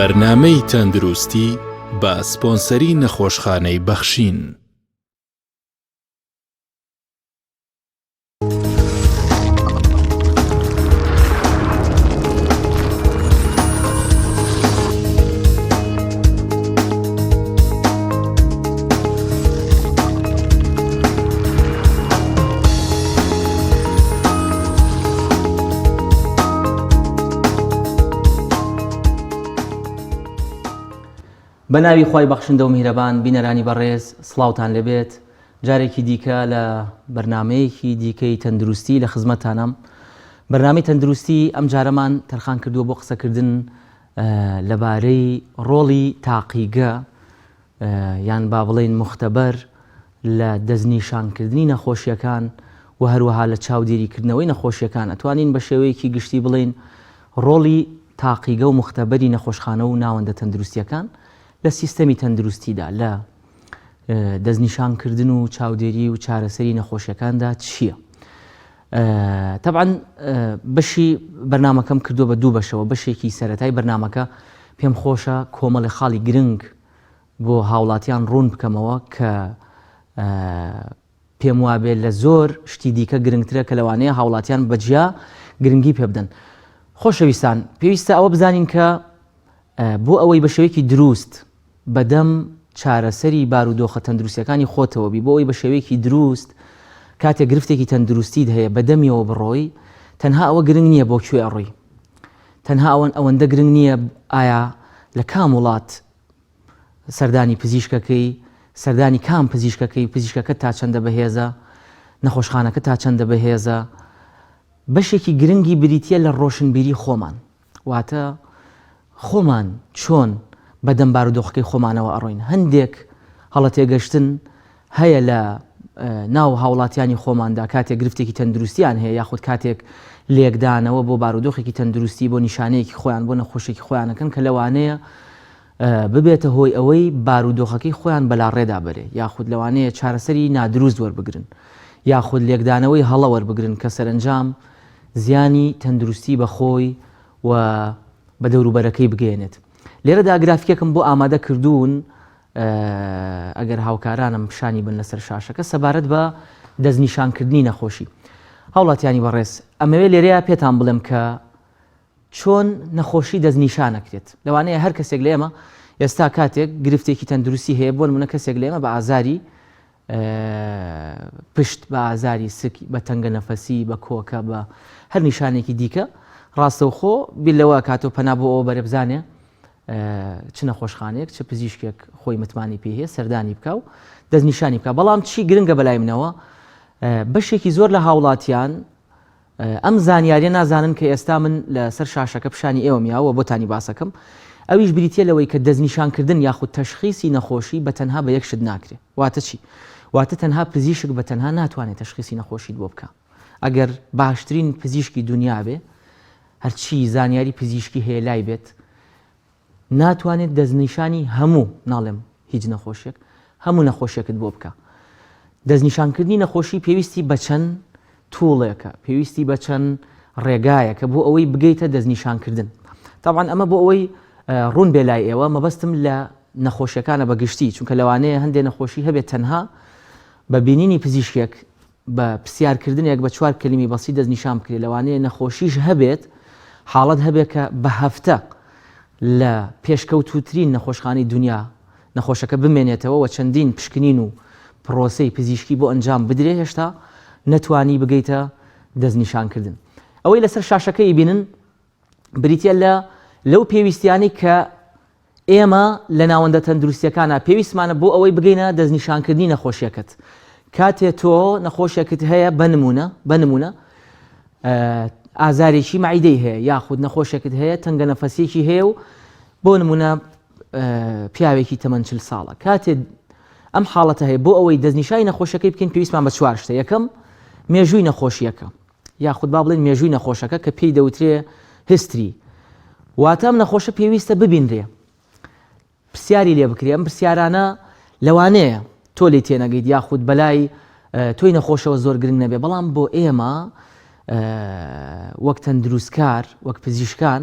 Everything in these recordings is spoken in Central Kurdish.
بەرنامەی تەندروستی بە سپۆنسەری نەخۆشخانەی بەخشین. بە ناوی خوای بەخشندە و میهرەبان بینەرانی بەڕێز سڵاوتان لێبێت جارێکی دیکە لە بەرنمەیەکی دیکەی تەندروستی لە خزمەتتانم بەرنامەی تەندروستی ئەم جارەمان تەرخان کردووە بۆ قسەکردن لەبارەی ڕۆڵی تاقیگە یان با بڵێین موختەبەر لە دەستنیشانکردنی نەخۆشیەکان و هەروەها لە چاودێریکردنەوەی نەخۆشیەکان ئەتوانین بە شێوەیەکی گشتی بڵێین ڕۆڵی تاقیگە و موختەبەری نەخۆشخانە و ناوەندە تەندروستیەکان لە سیستەمی تەندروستیدا لە دەستنیشانکردن و چاودێری و چارەسەری نەخۆشیەکاندا چییە؟ تەبعەن بەشی بەرنامەکەم کردووە بە دوو بەشەوە بەشێکی سەرەتای بەرنامەکە پێم خۆشە کۆمەڵی خاڵی گرنگ بۆ هاوڵاتیان ڕوون بکەمەوە کە پێم وابێ لە زۆر شتی دیکە گرنگترە کە لەوانەیە هاوڵاتیان بەجیا گرنگی پێ بدەن. خۆشەویستان پێویستە ئەوە بزانین کە بۆ ئەوەی بە شێوەیەکی دروست بەدەم چارەسەری بارودۆخە تەندروستیەکانی خۆتەوە بی، بۆ ئەوەی بە شێوەیەکی دروست کاتێک گرفتێکی تەندروستیت هەیە بەدەمیەوە بڕۆی، تەنها ئەوە گرنگ نییە بۆ کوێ ئەڕۆی، تەنها ئەوەن ئەوەندە گرنگ نییە ئایا لە کام وڵات سەردانی پزیشکەکەی، سەردانی کام پزیشکەکەی، پزیشکەکەت تا چەندە بەهێزە، نەخۆشخانەکە تا چەندە بەهێزە، بەشێکی گرنگی بریتییە لە ڕۆشنبیری خۆمان. واتە خۆمان چۆن بەدەم بارودۆخەکەی خۆمانەوە ئەڕۆین هەندێک هەڵەتێگەشتن هەیە لە ناو هاوڵاتیانی خۆماندا کاتێک گرفتێکی تەندروستیان هەیە یاخود کاتێک لێکدانەوە بۆ بارودۆخێکی تەندروستی بۆ نیشانەیەکی خۆیان بۆ نەخۆشێکی خۆیانەکەن کە لەوانەیە ببێتە هۆی ئەوەی بارودۆخەکەی خۆیان بەلاڕێدا بەرێ یاخود لەوانەیە چارەسەری نادروست وەربگرن یاخود لێکدانەوەی هەڵە وەربگرن کە سەرەنجام زیانی تەندروستی بە خۆی و بە دەوروبەرەکەی بگەیەنێت. لێرەدا گرافیکێکم بۆ ئامادە کردوون ئەگەر هاوکارانم پیشانی بن لەسەر شاشەکە سەبارەت بە دەستنیشانکردنی نەخۆشی. هاوڵاتیانی بەڕێز ئەمەوێ لێرەیە پێتان بڵێم کە چۆن نەخۆشی دەستنیشانەکرێت لەوانەیە هەر کەسێک لە ئێمە ئێستا کاتێک گرفتێکی تەندروستی هەیە بۆ نمونە کەسێک لە ئێمە بە ئازاری پشت بە ئازاری سک بە تەنگە نەفەسی بە کۆکە بە هەر نیشانێکی دیکە ڕاستەوخۆ بیر لەوە کاتۆ پەنا بۆ ئەوە بەرێ بزانێ چ نەخۆشخانەیەک چ پزیشکێک خۆی متمانی پێ هەیە سەردانی بکە و دەستنیشانی بکە بەڵام چی گرنگە بەلای منەوە بەشێکی زۆر لە هاوڵاتیان ئەم زانیاریە نازانن کە ئێستا من لە سەر شاشەکە پیشانی ئێوەم یاوە بۆتانی باسەکەم ئەویش بریتیە لەوەی کە دەستنیشانکردن یاخود تەشخیسی نەخۆشی بە تەنها بە یەک شت ناکرێ واتە چی؟ واتە تەنها پزیشک بە تەنها ناتوانێت تەشخیسی نەخۆشیت بۆ بکا ئەگەر باشترین پزیشکی دونیا بێ هەرچی زانیاری پزیشکی هەیە لای بێت ناتوانێت دەستنیشانی هەموو، ناڵێم هیچ نەخۆشیەک، هەموو نەخۆشیەکت بۆ بکا. دەستنیشانکردنی نەخۆشی پێویستی بە چەند tool ێکە، پێویستی بە چەند ڕێگایەکە بۆ ئەوەی بگەیتە دەستنیشانکردن. تەبعەن ئەمە بۆ ئەوەی ڕوون بێ لای ئێوە، مەبەستم لە نەخۆشیەکانە بە گشتی، چونکە لەوانەیە هەندێ نەخۆشی هەبێت تەنها بە بینینی پزیشکێک بە پرسیارکردنێک بە چوار کەلیمی بەسیت دەستنیشان بکرێت، لەوانەیە نەخۆشیش هەبێت، حاڵەت هەبێت کە بە هەفتە لە پێشکەوتووترین نەخۆشخانەی دونیا نەخۆشەکە بمێنێتەوە و چەندین پشکنین و پڕۆسەی پزیشکی بۆ ئەنجام بدرێ هێشتا نەتوانی بگەیتە دەستنیشانکردن. ئەوەی لەسەر شاشەکە ئەیبینن بریتیە لە لەو پێویستیانەی کە ئێمە لە ناوەندە تەندروستیەکانا پێویستمانە بۆ ئەوەی بگەینە دەستنیشانکردنی نەخۆشیەکەت کاتێ تۆ نەخۆشێکت هەیە بە نمونە بە نمونە ئازارێکی مەعیدەی هەیە یاخود نەخۆشێکت هەیە تەنگە نەفەسیەکی هەیە و بۆ نمونە پیاوێکی تەمەن چل ساڵە کاتێ ئەم حاڵەتە هەیە بۆ ئەوەی دەستنیشانی نەخۆشەکەی بکەین پێویستمان بە چوار شتە یەکەم مێژووی نەخۆشیەکە یاخود با بڵێین مێژووی نەخۆشەکە کە پێی دەوترێ history واتە ئەم نەخۆشە پێویستە ببینرێ پرسیاری لێ بکرێ ئەم پرسیارانە لەوانەیە تۆ لێ تێنەگەیت یاخود بەلای تۆی نەخۆشەوە زۆر گرنگ نەبێ بەڵام بۆ ئێمە وەک تەندروستکار وەک پزیشکان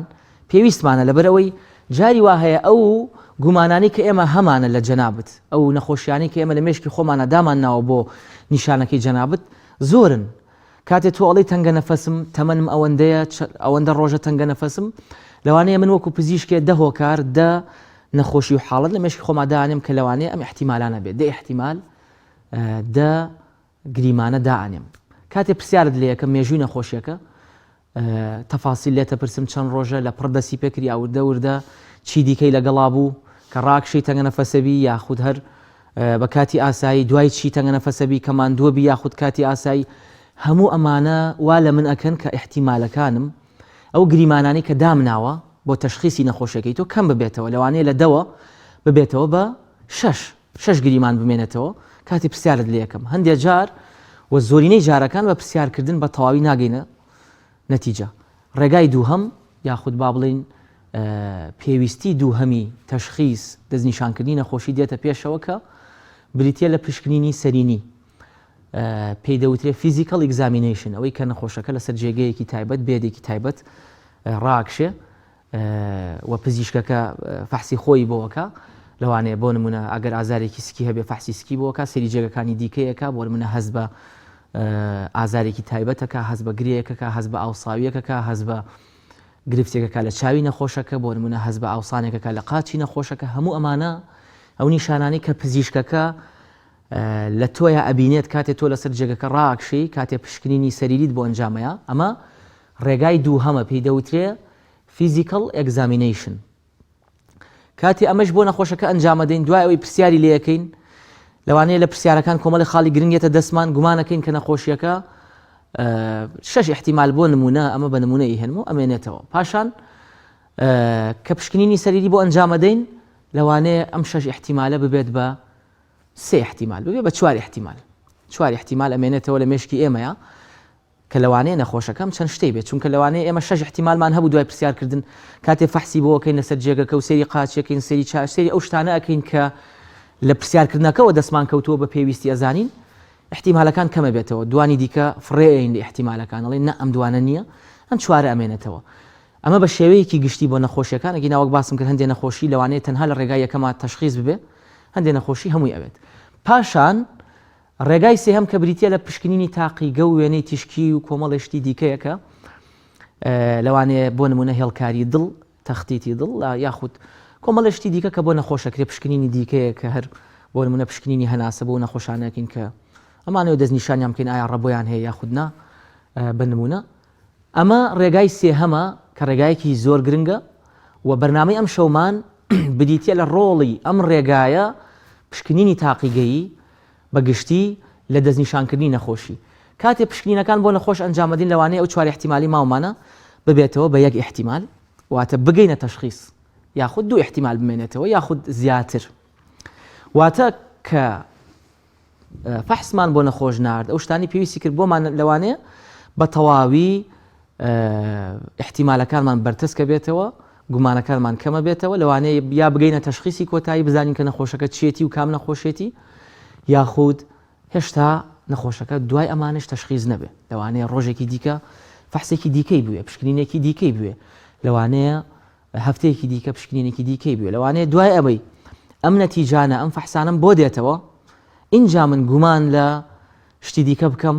پێویستمانە لەبەرئەوەی جاری وا هەیە ئەو گومانانەی کە ئێمە هەمانە لە جەنابت، ئەو نەخۆشیانەی کە ئێمە لە مێشکی خۆمانا دامان ناوە بۆ نیشانەکەی جەنابت زۆرن. کاتێ تۆ ئەڵێی تەنگە نەفەسم، تەمەنم ئەوەندەیە، ئەوەندە ڕۆژە تەنگە نەفەسم، لەوانەیە من وەکو پزیشکێ دە هۆکار، دە نەخۆشی و حاڵەت لە مێشکی خۆما دانێم کە لەوانەیە ئەم ئیحتیمالانە بێت، دە ئیحتیمال، دە گریمانە دائەنێم. کاتێ پرسیارت لێ ئەکەم مێژووی نەخۆشیەکە، تەفاسیل لێتەپرسم چەند ڕۆژە لە پڕ دەستی پێکرد یا وردە وردە چی دیکەی لەگەڵا بوو کە ڕاکشەی تەنگەنەفەسەبی یاخود هەر بە کاتی ئاسایی دوای چی تەنگەنەفەسەبی کە ماندووە بی یاخود کاتی ئاسایی هەموو ئەمانە وا لە من ئەکەن کە ئیحتیمالەکانم ئەو گریمانانەی کە دامناوە بۆ تەشخیسی نەخۆشیەکەی تۆ کەم ببێتەوە لەوانەیە لە دەوە ببێتەوە بە شەش شەش گریمان بمێنێتەوە کاتی پرسیارت لێ یەکەم هەندێ جار و زۆرینەی جارەکان بە پرسیارکردن بە تەواوی ناگەینە نەتیجە ڕێگای دووهەم یاخود با بڵێین پێویستی دووهەمی تەشخیس دەستنیشانکردنی نەخۆشی دێتە پێشەوە کە بریتە لە پشکنینی سەرینی پێی دەوترێ physical examination ئەوەی کە نەخۆشەکە لەسەر جێگەیەکی تایبەت bed ێکی تایبەت ڕاکشێ و پزیشکەکە فەحسی خۆی بۆ ئەکا لەوانەیە بۆ نمونە ئەگەر ئازارێکی سکی هەبێ فەحسی سکی بۆ ئەکا سەیری جێگەکانی دیکەیەکە بۆ نمونە هەست بە ئازارێکی تایبەتەکە هەست بە گرێیەکەکە هەست بە ئاوساویەکەکە هەست بە گرفتێکەکە لە چاوی نەخۆشەکە بۆ نمونە هەست بە ئاوسانێکەکە لە قاچی نەخۆشەکە هەموو ئەمانە ئەو نیشانانەی کە پزیشکەکە لە تۆیا ئەبینێت کاتێ تۆ لەسەر جێگەکە ڕاکشی کاتێ پشکنینی سەریریت بۆ ئەنجامەیە ئەمە ڕێگای دووهەمە پێی دەوترێ Physical Examination کاتێ ئەمەش بۆ نەخۆشەکە ئەنجامەدەین دوای ئەوەی پرسیاری لێ ئەکەین لەوانەیە لە پرسیارەکان کۆمەڵی خاڵی گرنگ یەتە دەستمان گومانەکەین کە نەخۆشیەکە شەش احتیمال بۆ نمونە ئەمە بە نمونە ئیهێنم و ئەمێنێتەوە پاشان کە پشکنینی سەریری بۆ ئەنجامەدەین لەوانەیە ئەم شەش احتیمالە ببێت بە سێ احتیمال ببێ بە چوار احتیمال چوار احتیمال ئەمێنێتەوە لە مێشکی ئێمەیە کە لەوانەیە نەخۆشەکەم چەند شتەی بێت چونکە لەوانەیە ئێمە شەش ئیحتیمالمان هەبوو دوای پرسیار کردن کاتێ فەحسی بۆ ئەکەین لەسەر جێگەکە و سەیری قاچەکەین سەیری چا سەیری ئەو شتانە ئەکەین کە لە پرسیارکردنەکەوە دەستمان کەوتووە بە پێویستی ئەزانین ئیحتیمالەکان کەمە بێتەوە دوانی دیکە فڕێ ئەین لە ئیحتیمالەکان ئەڵێن نا ئەم دوانە نییە ئەم چوارە ئەمێنێتەوە ئەمە بە شێوەیەکی گشتی بۆ نەخۆشیەکان ئەگینا وەک باسم کرد هەندێ نەخۆشی لەوانەیە تەنها لە ڕێگای یەکەما تەشخیص ببێ هەندێ نەخۆشی هەمووی ئەوێت پاشان ڕێگای سێهەم کە بریتییە لە پشکنینی تاقیگە و وێنەی تیشکی و کۆمەڵێ شتی دیکەیە کە لەوانەیە بۆ نمونە هێڵکاری دڵ تەختیتی دڵ یاخود کۆمەڵێ شتی دیکە کە بۆ نەخۆشەکرێ پشکنینی دیکەیە کە هەر بۆ نمونە پشکنینی هەناسە بۆ نەخۆشانەکەین کە ئەمانەوە دەستنیشانیان بکەین ئایا ڕەبۆیان هەیە یاخود نا بە نمونە ئەمە ڕێگای سێهەمە کە ڕێگایەکی زۆر گرنگە و بەرنامەی ئەم شەومان بریتیە لە ڕۆڵی ئەم ڕێگایە پشکنینی تاقیگەیی بە گشتی لە دەستنیشانکردنی نەخۆشی. کاتێ پشکنینەکان بۆ نەخۆش ئەنجامەدین لەوانەیە ئەو چوار ئیحتیمالی ماومانە ببێتەوە بە یەک ئیحتیمال واتە بگەینە تەشخیس یاخود دوو ئیحتیمال بمێنێتەوە یاخود زیاتر واتە کە فەحسمان بۆ نەخۆش نارد ئەو شتانی پێویستی کرد بۆمان لەوانەیە بە تەواوی ئیحتیمالەکانمان بەرتەسکە بێتەوە گومانەکانمان کەمە بێتەوە لەوانەیە یا بگەینە تەشخیسی کۆتایی بزانین کە نەخۆشەکە چیەتی و کام نەخۆشێتی یاخود هێشتا نەخۆشەکە دوای ئەمانش تەشخیز نەبێ لەوانەیە ڕۆژێکی دیکە فەحسێکی دیکەی بوێ پشکنینێکی دیکەی بوێ لەوانەیە هەفتەیەکی دیکە پشکنینێکی دیکەی بوێ لەوانەیە دوای ئەوەی ئەم نەتیجانە ئەم فەحسانەم بۆ دێتەوە ئینجا من گومان لە شتی دیکە بکەم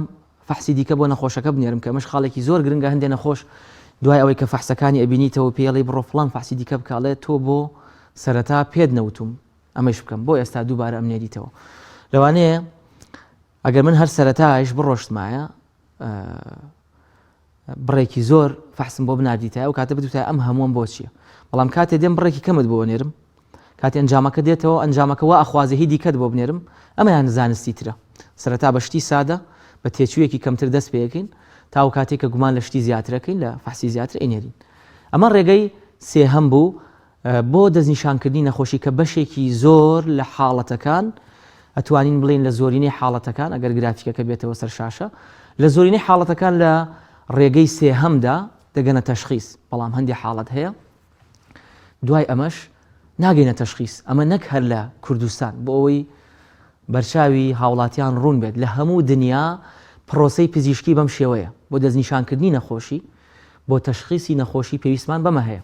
فەحسی دیکە بۆ نەخۆشەکە بنێرم کە ئەمەش خاڵێکی زۆر گرنگە هەندێ نەخۆش دوای ئەوەی کە فەحسەکانی ئەبینیتەوە پێی ئەڵێی بڕۆ فڵان فەحسی دیکە بکە ئەڵێ تۆ بۆ سەرەتا پێت نەوتوم ئەمەیش بکەم بۆ ئێستا دووبارە ئەمنێریتەوە لەوانەیە ئەگەر من هەر سەرەتایش بڕۆشتمایە بڕێکی زۆر فەحسم بۆ بناردیتایە ئەو کاتە بتوتایە ئەم هەمووەم بۆ چییە بەڵام کاتێ دێم بڕێکی کەمت بۆ نێرم کاتێ ئەنجامەکە دێتەوە ئەنجامەکە وا ئەخوازێ هی دیکەت بۆ بنێرم ئەمەیان زانستی ترە سەرەتا بە شتی سادە بە تێچوویەکی کەمتر دەست پێەکەین تا ئەو کاتێک کە گومان لە شتی زیاترەکەین لە فەحسی زیاتر ئەینێرین ئەمە ڕێگەی سێهەم بوو بۆ دەستنیشانکردنی نەخۆشی کە بەشێکی زۆر لە حاڵەتەکان ئەتوانین بڵێین لە زۆرینەی حاڵەتەکان ئەگەر گرافیکەکە بێتەوە سەر شاشە لە زۆرینەی حاڵەتەکان لە ڕێگەی سێهەمدا دەگەنە تەشخیس بەڵام هەندێک حاڵەت هەیە دوای ئەمەش ناگەینە تەشخیس ئەمە نەک هەر لە کوردستان بۆ ئەوەی بەرچاوی هاوڵاتیان ڕوون بێت لە هەموو دنیا پرۆسەی پزیشکی بەم شێوەیە بۆ دەستنیشانکردنی نەخۆشی بۆ تەشخیسی نەخۆشی پێویستمان بەمە هەیە.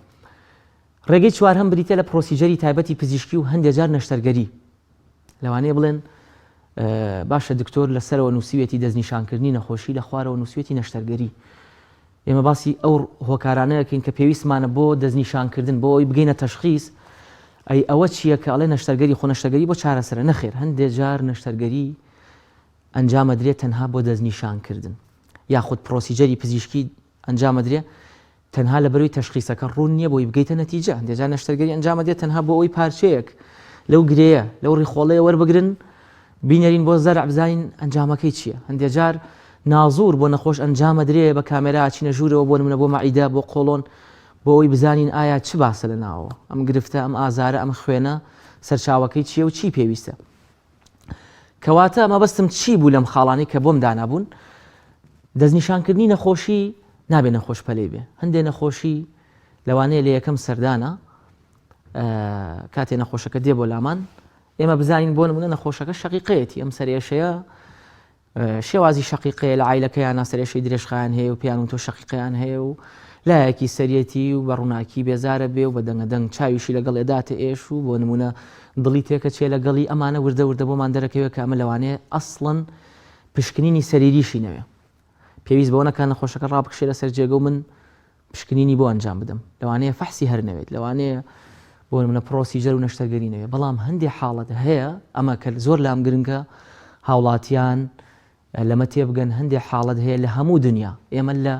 ڕێگەی چوارهەم بریتە لە procedure ی تایبەتی پزیشکی و هەندێ جار نەشتەرگەری. لەوانەیە بڵێن باشە دکتۆر لە سەرەوە نووسیوێتی دەستنیشانکردنی نەخۆشی لە خوارەوە نووسیوێتی نەشتەرگەری. ئێمە باسی ئەو هۆکارانە ئەکەین کە پێویستمانە بۆ دەستنیشانکردن بۆ ئەوەی بگەینە تەشخیس ئەی ئەوە چییە کە ئەڵێ نەشتەرگەری خۆ نەشتەرگەری بۆ چارەسەرە نەخێر هەندێ جار نەشتەرگەری ئەنجامەدرێت تەنها بۆ دەستنیشانکردن یاخود procedure ی پزیشکی ئەنجامەدرێ تەنها لەبەرەوەی تەشخیسەکە ڕوون نییە بۆی بگەیتە نەتیجە، هەندێک جار نەشتەرگەری ئەنجام ئەدرێت تەنها بۆ ئەوەی پارچەیەک لەو گرێیە، لەو ڕیخۆڵەیە وەربگرن بینێرین بۆ زەرع بزانین ئەنجامەکەی چییە، هەندێک جار نازوور بۆ نەخۆش ئەنجام ئەدرێ بە کامێرا ئەچینە ژوورەوە بۆ نمونە بۆ مەعیدە بۆ قۆڵۆن بۆ ئەوەی بزانین ئایا چ باسە لە ناوەوە ئەم گرفتە ئەم ئازارە ئەم خوێنە سەرچاوەکەی چییە و چی پێویستە. کەواتە مەبەستم چی بوو لەم خاڵانەی کە بۆم دانابوون دەستنیشانکردنی نەخۆشی نابێ نەخۆش پەلەی بێ هەندێ نەخۆشی لەوانەیە لە یەکەم سەردانە کاتێ نەخۆشەکە دێ بۆ لامان ئێمە بزانین بۆ نمونە نەخۆشەکە شەقیقەیەتی ئەم سەرێشەیە شێوازی شەقیقەیە لە عایلەکەیانا سەرئێشەی درێژخایەن هەیە و پێیان وتووە شەقیقەیان هەیە و لایەکی سەریەتی و بە ڕووناکی بێزارە بێ و بە دەنگە دەنگ چاویشی لەگەڵ ئەداتە ئێش و بۆ نموونە دڵی تێکەچێ لەگەڵی ئەمانە وردە وردە بۆمان دەرەکەوێت کە ئەمە لەوانەیە ئەسڵەن پشکنینی سەریریشی نەوێ پێویست بەوە نەکا نەخۆشەکە ڕابکشێ لەسەر جێگە و من پشکنینی بۆ ئەنجام بدەم لەوانەیە فەحسی هەر نەوێت لەوانەیە بۆ نمونە procedure و نەشتەرگەری نەوێت بەڵام هەندێک حاڵەت هەیە ئەمە کە زۆر لام گرنگە هاوڵاتیان لەمە تێبگەن هەندێک حاڵەت هەیە لە هەموو دنیا ئێمە لە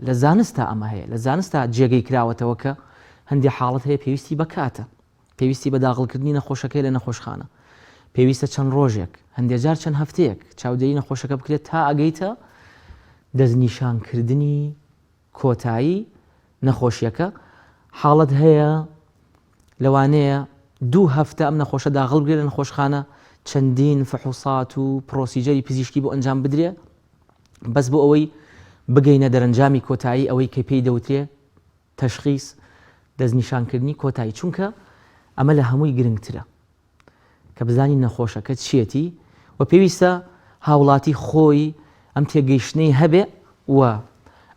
لە زانستا ئەمە هەیە لە زانستا جێگەی کراوەتەوە کە هەندێک حاڵەت هەیە پێویستی بە کاتە پێویستی بە داغڵکردنی نەخۆشەکەی لە نەخۆشخانە پێویستە چەند ڕۆژێک هەندێک جار چەند هەفتەیەک چاودێری نەخۆشەکە بکرێت تا ئەگەیتە دەستنیشانکردنی کۆتایی نەخۆشیەکە، حاڵەت هەیە لەوانەیە دوو هەفتە ئەم نەخۆشە داغڵ بکرێت لە نەخۆشخانە چەندین فحوسات و procedure ی پزیشکی بۆ ئەنجام بدرێ بەس بۆ ئەوەی بگەینە دەرەنجامی کۆتایی ئەوەی کە پێی دەوترێ تەشخیس دەستنیشانکردنی کۆتایی چونکە ئەمە لە هەمووی گرنگترە. کە بزانین نەخۆشەکە چیەتی و پێویستە هاوڵاتی خۆی ئەم تێگەیشتنەی هەبێ و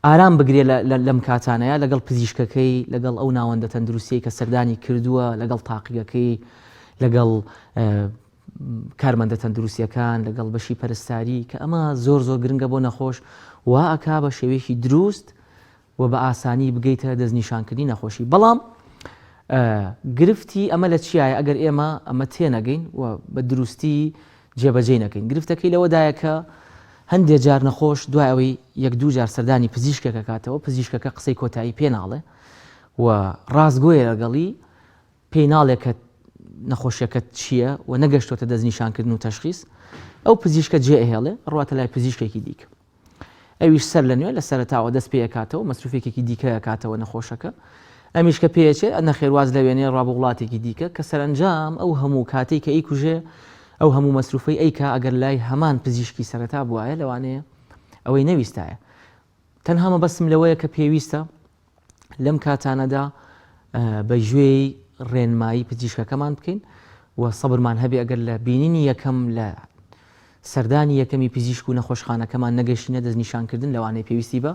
ئارام بگرێ لەم کاتانەیە لەگەڵ پزیشکەکەی لەگەڵ ئەو ناوەندە تەندروستیەی کە سەردانی کردووە لەگەڵ تاقیگەکەی لەگەڵ کارمەندە تەندروستیەکان لەگەڵ بەشی پەرستاری کە ئەمە زۆر زۆر گرنگە بۆ نەخۆش وا ئەکا بە شێوەیەکی دروست و بە ئاسانی بگەیتە دەستنیشانکردنی نەخۆشی بەڵام گرفتی ئەمە لە چیایە ئەگەر ئێمە ئەمە تێنەگەین و بە دروستی جێبەجێی نەکەین گرفتەکەی لەوەدایە کە هەندێ جار نەخۆش دوای ئەوەی یەک دوو جار سەردانی پزیشکێک ئەکاتەوە پزیشکەکە قسەی کۆتایی پێ ناڵێ و ڕاستگۆیە لەگەڵی پێی ناڵێ کە نەخۆشیەکەت چییە و نەگەشتۆتە دەستنیشانکردن و تەشخیس ئەو پزیشکە جێ ئەهێڵێ ڕواتە لای پزیشکێکی دیکە ئەویش سەر لە نوێ لە سەرەتاوە دەست پێ ئەکاتەوە، مەسروفێکێکی دیکە ئەکاتەوە نەخۆشەکە، ئەمیش کە پێیەچێ نەخێر واز لەوێ نێ ڕا بۆ وڵاتێکی دیکە، کە سەرەنجام ئەو هەموو کاتەی کە ئەیکوژێ، ئەو هەموو مەسروفەی ئەیکا ئەگەر لای هەمان پزیشکی سەرەتا بوایە لەوانەیە ئەوەی نەویستایە. تەنها مەبەستم لەوەیە کە پێویستە لەم کاتانەدا بە گوێی ڕێنمایی پزیشکەکەمان بکەین و سەبرمان هەبێ ئەگەر لە بینینی یەکەم لە سەردانی یەکەمی پزیشک و نەخۆشخانەکەمان نەگەشتینە دەستنیشانکردن لەوانەیە پێویستی بە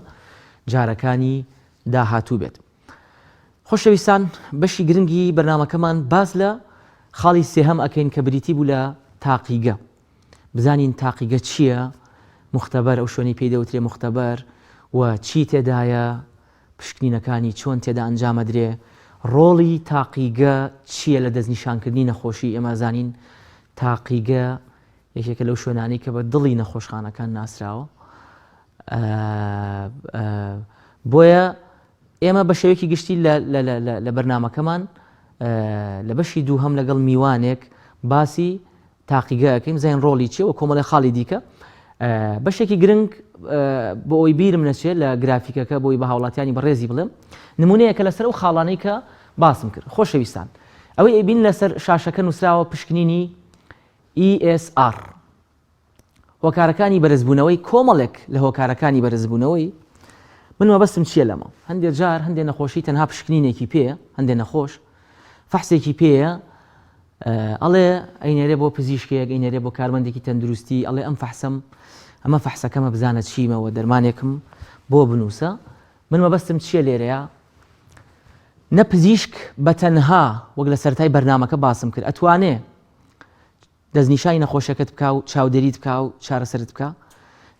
جارەکانی داهاتوو بێت. خۆشەویستان بەشی گرنگی بەرنامەکەمان باس لە خاڵی سێهەم ئەکەین کە بریتی بوو لە تاقیگە. بزانین تاقیگە چییە، مختبر ئەو شوێنەی پێی دەوترێ مختبر و چی تێدایە، پشکنینەکانی چۆن تێدا ئەنجام ئەدرێ، ڕۆڵی تاقیگە چییە لە دەستنیشانکردنی نەخۆشی، ئێمە ئەزانین تاقیگە یەکێکە لەو شوێنانەی کە بە دڵی نەخۆشخانەکان ناسراوە بۆیە ئێمە بە شێوەیەکی گشتی لە بەرنامەکەمان لە بەشی دووهەم لەگەڵ میوانێک باسی تاقیگە ئەکەین بزانین ڕۆڵی چیە و کۆمەڵی خاڵی دیکە بەشێکی گرنگ بۆ ئەوی بیرم نەچێت لە گرافیکەکە بۆی بە هاوڵاتیانی بەڕێزی بڵێم نمونەیەکە لەسەر ئەو خاڵانەی کە باسم کرد خۆشەویستان ئەوەی ئەیبین لەسەر شاشەکە نووسراوە پشکنینی ESR هۆکارەکانی بەرزبوونەوەی کۆمەڵێک لە هۆکارەکانی بەرزبوونەوەی من مەبەستم چییە لەمە هەندێک جار هەندێک نەخۆشی تەنها پشکنینێکی پێیە هەندێک نەخۆش فەحسێکی پێیە ئەڵێ ئەینێرێ بۆ پزیشکێک ئەینێرێ بۆ کارمەندێکی تەندروستی ئەڵێ ئەم فەحسەم ئەمە فەحسەکەمە بزانە چیمەوە دەرمانێکم بۆ بنووسە من مەبەستم چییە لێرەیە؟ نە پزیشک بە تەنها وەک لە سەرەتای بەرنامەکە باسم کرد ئەتوانێ دەستنیشانی نەخۆشیەکەت بکا و چاودێریت بکا و چارەسەرت بکا،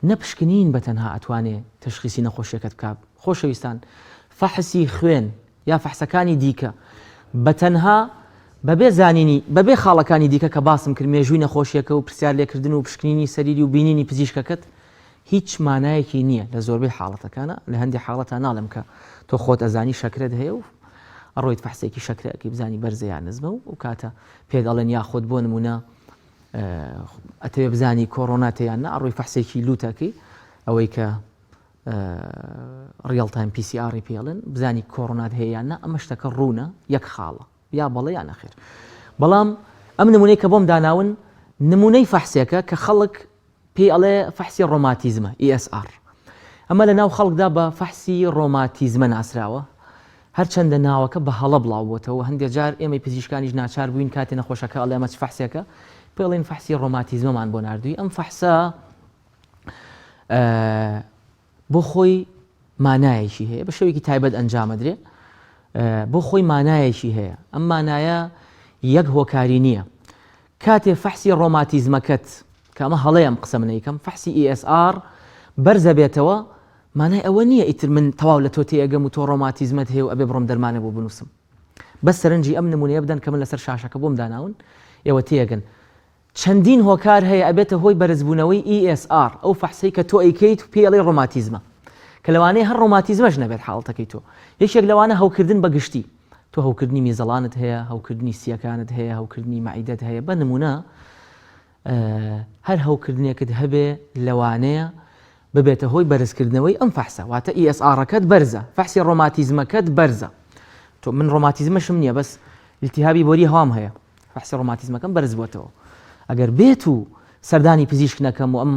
نە پشکنین بە تەنها ئەتوانێ تەشخیسی نەخۆشیەکەت بکا. خۆشەویستان فەحسی خوێن یا فەحسەکانی دیکە بە تەنها بەبێ زانینی بەبێ خاڵەکانی دیکە کە باسم کرد مێژووی نەخۆشیەکە و پرسیار لێکردن و پشکنینی سەریری و بینینی پزیشکەکەت هیچ مانایەکی نییە لە زۆربەی حاڵەتەکانە لە هەندێک حاڵەتا ناڵێم کە تۆ خۆت ئەزانی شەکرەت هەیە و ئەڕۆیت فەحسێکی شەکرە ئەکەی بزانی بەرزە یان نزمە و ئەو کاتە پێت ئەڵێن یاخود بۆ نمونە ئەتەوێ بزانی کۆرۆنا تە یان نا ئەڕۆی فەحسێکی لوتەکەی ئەوەی کە real time PCR ی پێڵێن بزانی کۆرۆنات هەیە یان نا ئەمە شتەکە ڕوونە یەک خاڵە یا بەڵێ یا نەخێر بەڵام ئەم نمونەی کە بۆم داناون نمونەی فەحسێکە کە خەڵک پێی ئەڵێ فەحسی ڕۆماتیزمە، ESR. ئەمە لە ناو خەڵکدا بە فەحسی ڕۆماتیزمە ناسراوە، هەرچەندە ناوەکە بە هەڵە بڵاو بۆتەوە و هەندێ جار ئێمەی پزیشکانیش ناچار بووین کاتێ نەخۆشەکە ئەڵێ ئەمە چ فەحسێکە، پێی ئەڵێین فەحسی ڕۆماتیزمەمان بۆ ناردووی. ئەم فەحسە بۆ خۆی مانایەکی هەیە، بە شێوەیەکی تایبەت ئەنجامەدرێ، بۆ خۆی مانایەکی هەیە، ئەم مانایە یەک هۆکاری نییە. کاتێ فەحسی ڕۆماتیزمەکەت، کە ئەمە هەڵەیە ئەم قسە من ئەیکەم، فەحسی ESR بەرزەبێتەوە، مانای ئەوە نییە ئیتر من تەواو لە تۆ تێئەگەم و تۆ ڕۆماتیزمەت هەیە و ئەبێ بڕۆم دەرمانێ بۆ بنووسم. بەس سەرنجی ئەم نموونەیە بدەن کە من لەسەر شاشەکە بۆم داناون، ئێوە تێئەگەن. چەندین هۆکار هەیە ئەبێتە هۆی بەرزبوونەوەی ESR، ئەو فەحسەی کە تۆ ئەیکەیت و پێی ئەڵێی ڕۆماتیزمە، کە لەوانەیە هەر ڕۆماتیزمەش نەبێت حاڵەتەکەی تۆ. یەکێک لەوانە هەوکردن بە گشتی. تۆ هەوکردنی میزەڵانت هەیە، هەوکردنی سییەکانت هەیە، هەوکردنی مەعیدەت هەیە، بە نموونە هەر هەوکردنێکت هەبێ لەوانەیە ببێتە هۆی بەرزکردنەوەی ئەم فەحسە، واتە ESR ەکەت بەرزە، فەحسی ڕۆماتیزمەکەت بەرزە. تۆ من ڕۆماتیزمەشم نییە بەس التهابی بۆری هەوام هەیە، فەحسی ڕۆماتیزمەکەم بەرز بۆتەوە. ئەگەر بێت و سەردانی پزیشک نەکەم و ئەم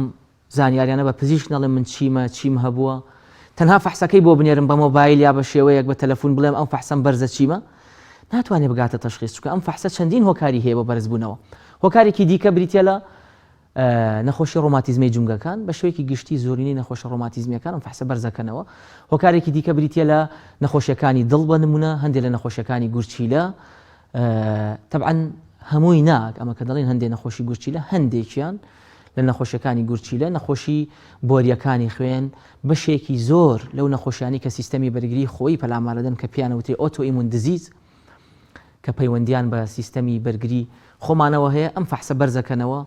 زانیاریانە بە پزیشک نەڵێم من چیمە چیم هەبووە تەنها فەحسەکەی بۆ بنێرم بە مۆبایل یا بە شێوەیەک بە تەلەفون بڵێم ئەم فەحسەم بەرزە چیمە ناتوانێت بگاتە تەشخیص چونکە ئەم فەحسە چەندین هۆکاری هەیە بۆ بەرزبوونەوە هۆکارێکی دیکە بریتە لە نەخۆشی ڕۆماتیزمی جومگەکان بە شێوەیەکی گشتی زۆرینەی نەخۆشە ڕۆماتیزمیەکان ئەم فەحسە بەرزەکەنەوە هۆکارێکی دیکە بریتە لە نەخۆشیەکانی دڵ بە نمونە هەندێک لە نەخۆشیەکانی گورچیلە تەبعەن هەمووی نا ئەمە کە دەڵێن هەندێک نەخۆشی گورچیلە هەندێکیان لە نەخۆشیەکانی گورچیلە نەخۆشی بۆریەکانی خوێن بەشێکی زۆر لەو نەخۆشیانی کە سیستەمی بەرگری خۆی پەلامارەدەن کە پیانەوترێ autoimmune disease کە پەیوەندیان بە سیستەمی بەرگری خۆمانەوە هەیە ئەم فەحسە بەرزەکەنەوە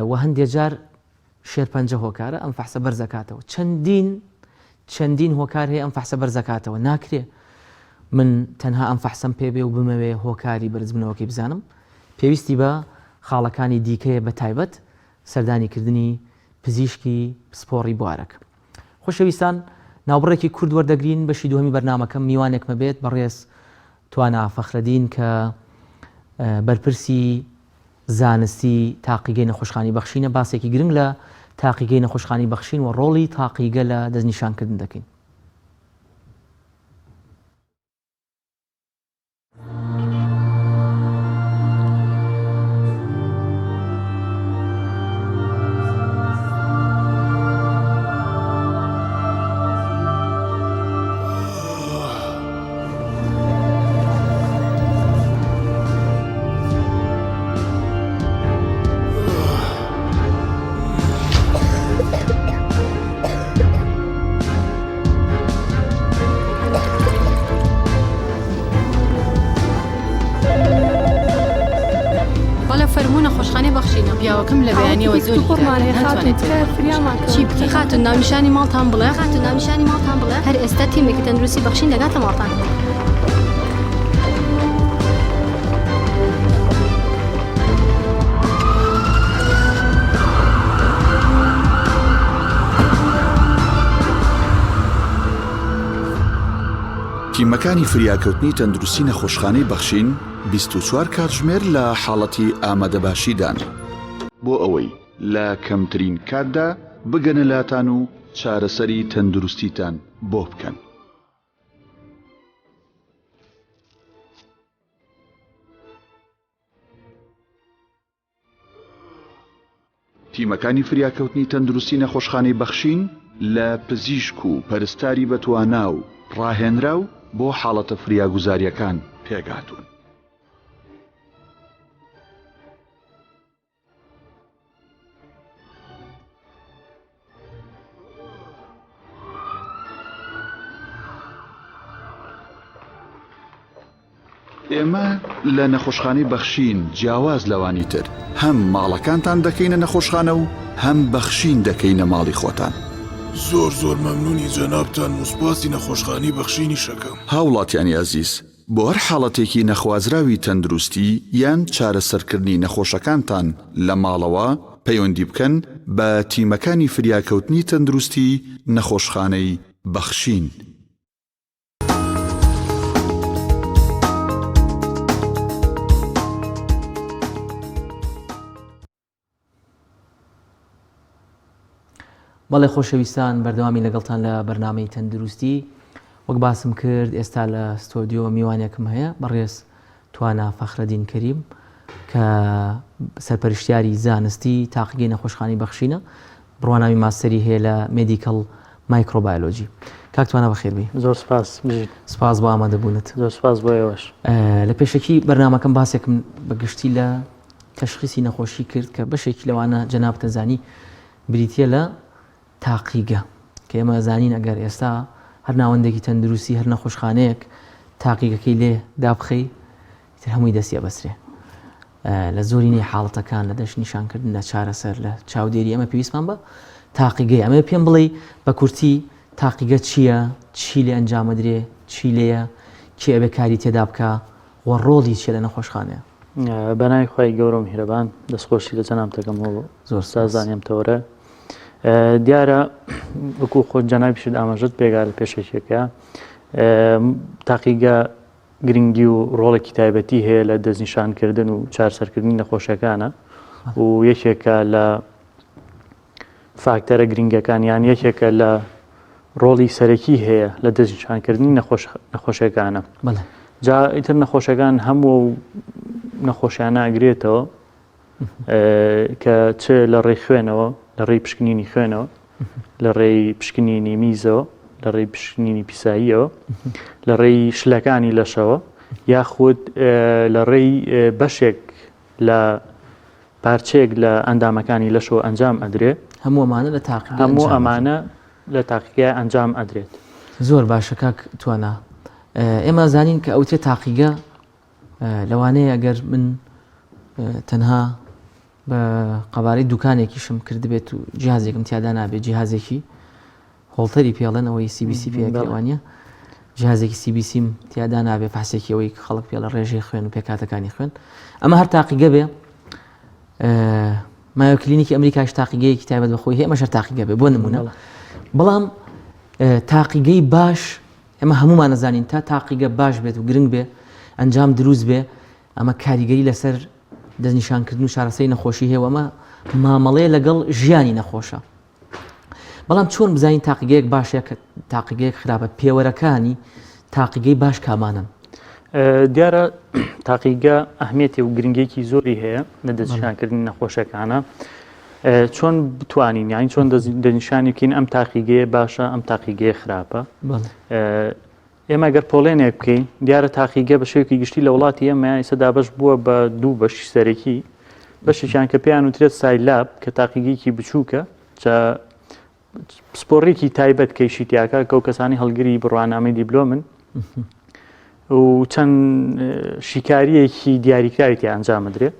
و هەندێک جار شێرپەنجە هۆکارە ئەم فەحسە بەرزەکاتەوە چەندین چەندین هۆکار هەیە ئەم فەحسە بەرزەکاتەوە ناکرێ من تەنها ئەم فەحسەم پێ بێ و بمەوێ هۆکاری بەرزبوونەوەکەی بزانم پێویستی بە خاڵەکانی دیکەیە بە تایبەت سەردانی کردنی پزیشکی پسپۆڕی بوارەکە خۆشەویستان ناوبڕێکی کورد وەردەگرین بەشی دووهەمی بەرنامەکەم میوانێکمە بێت بەڕێز توانا فەخرەدین کە بەرپرسی زانستی تاقیگەی نەخۆشخانەی بەخشینە، باسێکی گرنگ لە تاقیگەی نەخۆشخانەی بەخشین و ڕۆڵی تاقیگە لە دەستنیشانکردن دەکەین. بەڵێ فەرموو نەخۆشخانەی بەخشینە پیاوەکەم لە بەیانیەوە زۆر چی بکەی خاتون ناونیشانی ماڵتان بڵێ خاتون ناونیشانی ماڵتان بڵێ هەر ئێستا تیمێکی تەندروستی بەخشین دەگاتە ماڵتان. تیمەکانی فریاکەوتنی تەندروستی نەخۆشخانەی بەخشین 24 کاتژمێر لە حاڵەتی ئامادەباشیدان بۆ ئەوەی لە کەمترین کاتدا بگەنە لاتان و چارەسەری تەندروستیتان بۆ بکەن. تیمەکانی فریاکەوتنی تەندروستی نەخۆشخانەی بەخشین لە پزیشک و پەرستاری بەتوانا و ڕاهێنراو. بۆ حاڵەتە فریاگوزارییەکان پێکهاتوون. ئێمە لە نەخۆشخانەی بەخشین جیاواز لەوانی تر هەم ماڵەکانتان دەکەینە نەخۆشخانە و هەم بەخشین دەکەینە ماڵی خۆتان. زۆر زۆر مەمنونی جەنابتانم و سوپاسی نەخۆشخانەی بەخشینیش ئەکەم. هاوڵاتیانی ئەزیز بۆ هەر حاڵەتێکی نەخوازراوی تەندروستی یان چارەسەرکردنی نەخۆشەکانتان لە ماڵەوە پەیوەندی بکەن بە تیمەکانی فریاکەوتنی تەندروستی نەخۆشخانەی بەخشین. بەڵێ خۆشەویستان بەردەوامی لەگەڵتان لە بەرنامەی تەندروستی وەک باسم کرد ئێستا لە ستۆدیۆ میوانێکم هەیە بەڕێز توانا فەخرەدین کەریم کە سەرپەرشتیاری زانستی تاقیگەی نەخۆشخانی بەخشینە بڕوانامی ماستەری هەیە لە medical microbiology کاک توانا بەخێربێی. زۆر سپاس بژیت. سپاس بۆ ئامادەبوونت. زۆر سپاس بۆ ئێوەش. لە پێشەکی بەرنامەکەم باسێکم بە گشتی لە تەشخیسی نەخۆشی کرد کە بەشێکی لەوانە جەنابتە زانی بریتییە لە تاقیگە کە ئێمە زانین ئەگەر ئێستا هەر ناوەندێکی تەندروستی هەر نەخۆشخانەیەک تاقیگەکەی لێ دابخەی ئیتر هەمووی دەستی ئەبەسرێ لە زۆرینەی حاڵەتەکان لە دەستنیشانکردن لە چارەسەر لە چاودێری ئەمە پێویستمان بە تاقیگەی ئەمە پێم بڵێ بە کورتی تاقیگە چییە چی لێ ئەنجامەدرێ چی لێیە کێ ئەبێ کاری تێدا بکە و ڕۆڵی چیە لە نەخۆشخانەیە؟ بەناوی خوای گەورە و میهرەبان دەستخۆشی لە جەنابت دەکەم و زۆر سپاس. سازانی ئەم تەوەرە دیارە وەکو خۆت جەنابیشت ئاماژەت پێگا لە پێشەکیەکە تاقیگە گرنگی و ڕۆڵێکی تایبەتی هەیە لە دەستنیشانکردن و چارسەرکردنی نەخۆشیەکانە و یەکێکە لە فاکتەرە گرنگەکان یان یەکێکە لە ڕۆڵی سەرەکی هەیە لە دەستنیشانکردنی نەخۆشیەکانە جا ئیتر نەخۆشەکان هەموو و نەخۆشیانە ئەگرێتەوە کە چ لە ڕێی خوێنەوە لە ڕێی پشکنینی خوێنەوە لە ڕێی پشکنینی میزەوە لە ڕێی پشکنینی پیساییەوە لە ڕێی شلەکانی لەشەوە یاخود لە ڕێی بەشێک لە پارچەیەک لە ئەندامەکانی لەشەوە ئەنجام ئەدرێ. هەموو ئەمانە لە تاقیگە هەموو ئەمانە لە تاقیگە ئەنجام ئەدرێت. زۆر باشە کاک توانا ئێمە زانین کە ئەوترێ تاقیگە لەوانەیە ئەگەر من تەنها بە قەبارەی دوکانێکیشم کردبێت و جیهازێکم تیادا نابێت جیهازێکی هۆڵتەری پێڵێن ئەوەی CBC پێوانە جیهازێکی CBC م تیادا نابێ فەحسێکی ئەوەی خەڵک پێڵە ڕێژەی خوێن و پێکاتەکانی خوێن ئەمە هەر تاقیگە بێ مایۆ کلینیکی ئەمریکاش تاقیگەیەکی تایبەت بەخۆی هەیە ئەمەش هەر تاقیگە بێ بۆ نمونە بەڵام تاقیگەی باش ئێمە هەمومان نەزانین تا تاقیگە باش بێت و گرنگ بێ ئەنجام دروست بێ ئەمە کاریگەری لەسەر دەستنیشانکردن و چارەسەری نەخۆشی هەیە و ئەمە مامەڵەیە لەگەڵ ژیانی نەخۆشە بەڵام چۆن بزانین تاقیگەیەک باشە کە تاقیگەیەک خراپە پێوەرەکانی تاقیگەی باش کامانن؟ دیارە تاقیگە ئەهمیەتی و گرنگێکی زۆری هەیە لە دەستنیشانکردنی نەخۆشەکانە چۆن بتوانین یانی چۆن دەستنیشانی بکەین ئەم تاقیگەیە باشە ئەم تاقیگەیە خراپە ئێمە گەر پۆڵێنێک بکەین دیارە تاقیگە بە شێوەیەکی گشتی لە وڵاتی ئێمە ئێستا دابەش بووە بە دوو بەشی سەرەکی بەشێکیان کە پێیان وترێت site lab کە تاقیگەیەکی بچووکە پسپۆڕێکی تایبەت کەیشی تیاکە کە و کەسانی هەڵگری بڕوانامەی دیبلۆمن و چەند شیکاریەکی دیاریکراوی تیا ئەنجام بدرێت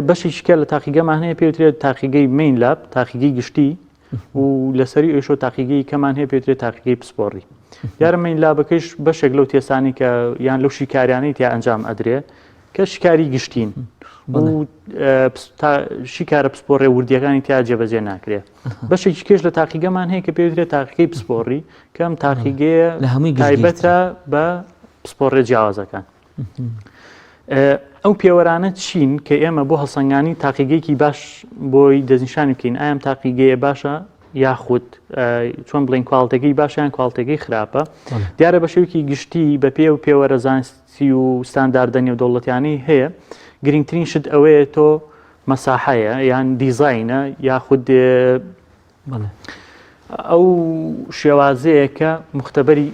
بەشێکی کە لە تاقیگەمان هەیە پێوترێت تاقیگەی main lab تاقیگەی گشتی و لەسەری ئەوشۆ تاقیگەی کەمان هەیە پێوترێت تاقیگەی پسپۆڕی دیارە main lab ەکەش بەشێک لەو test انی کە یان لەو شیکاریانەی تیا ئەنجام ئەدرێ کە شیکاری گشتین و شیکارە پسپۆڕێ وردیەکانی تیا جێبەجێ ناکرێ بەشێکی کێش لە تاقیگەمان هەیە کە پێوترێت تاقیگەی پسپۆڕی کەم تاقیگەیە لە هەمووی تایبەتە بە پسپۆڕێ جیاوازەکان ئەو پێوەرانە چین کە ئێمە بۆ هەڵسەنگانی تاقیگەیەکی باش بۆی دەستنیشانی بکەین ئایا ئەم تاقیگەیە باشە یاخود چۆن بڵین quality ەکەی باشیان quality ەکەی خراپە دیارە بە شێوکی گشتی بە پێ و پێوەرە زانستی و ستانداردە نێودەوڵەتیانەی هەیە گرنگترین شت ئەوەیە تۆ مەساحەیە یان دیزینە یاخود ئەو شێوازەیە کە مختبەری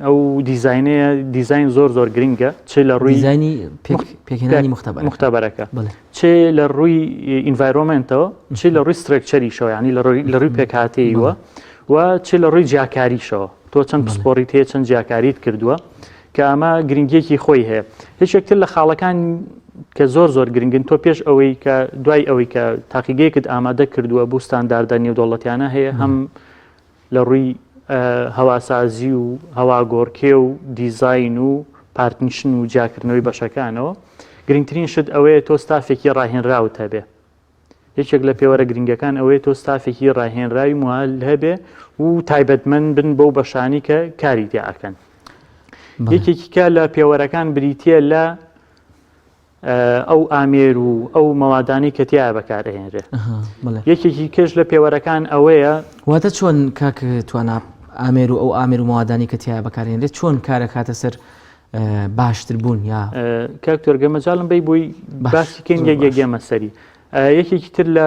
ئەو دیزینەیە دیزین زۆر زۆر گرنگە چ لە ڕووی دیزینی پێکهێنانی مختبەرەکە چ لە ڕووی environment ەوە چ لە ڕووی structure یشەوە ینی لە ڕووی پێکهاتەیەوە و چ لە ڕووی جیاکاریشەوە تۆ چەند پسپۆڕیت هەیە چەند جیاکاریت کردووە کە ئەمە گرنگیەکی خۆی هەیە یەکێکتر لە خاڵەکان کە زۆر زۆر گرنگن تۆ پێش ئەوەی کە دوای ئەوەی کە تاقیگەیەکت ئامادە کردووە بۆ ستانداردە نێودەوڵەتیانە هەیە هەم لە ڕووی هەواسازی و هەواگۆڕکێ و دیزین و partition و جیاکردنەوەی بەشەکانەوە گرنگترین شت ئەوەیە تۆ ستافێکی ڕاهێنراوت هەبێ یەکێک لە پێوەرە گرنگەکان ئەوەیە تۆ ستافێکی ڕاهێنراوی موال هەبێ و تایبەتمەند بن بەو بەشانی کە کاری تیا ئەکەن. یەکێکی کە لە پێوەرەکان بریتە لە ئەو ئامێر و ئەو مەوادانی کە تیا بەکارئەهێنرێ. یەکێکی کەش لە پێوەرەکان ئەوەیە واتە چۆن کاک توانا ئامێر و ئەو ئامێر و مەوادانی کە تیا بەکارهێنرێت چۆن کارەکاتە سەر باشتر بوون یا کاک تۆرگە مەجالم بەی بۆی باسی کەین یەک یەک گەمە سەری یەکێکی تر لە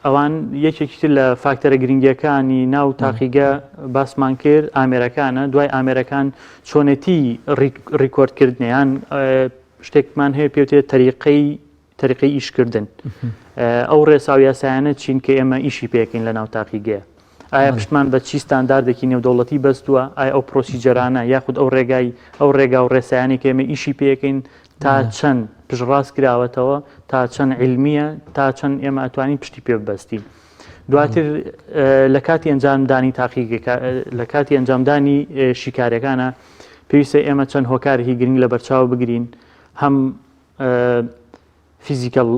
ئەوان یەکێکی تر لە فاکتەرە گرنگەکانی ناو تاقیگە باسمان کرد ئامێرەکانە دوای ئامێرەکان چۆنێتی ڕیکۆردکردنیان شتێکمان هەیە پێوتێت تەریقەی تەریقەی ئیشکردن ئەو ڕێسا و یاسایانە چین کە ئێمە ئیشی پێکەین لە ناو تاقیگەیە ئایا پشتمان بە چی ستانداردێکی نێودەوڵەتی بەستووە ئایا ئەو procedure انە یاخود ئەو ڕێگای ئەو ڕێگا و ڕێسایانی کە ئێمە ئیشی پێکەین تا چەند پشتڕاست کراوەتەوە تا چەند عیلمیە تا چەند ئێمە ئەتوانین پشتی پێ ببەستین دواتر لە کاتی ئەنجامدانی تاقیگەکە لە کاتی ئەنجامدانی شیکارەکانە پێویستە ئێمە چەند هۆکارێکی گرنگ لە بەرچاو بگرین هەم physical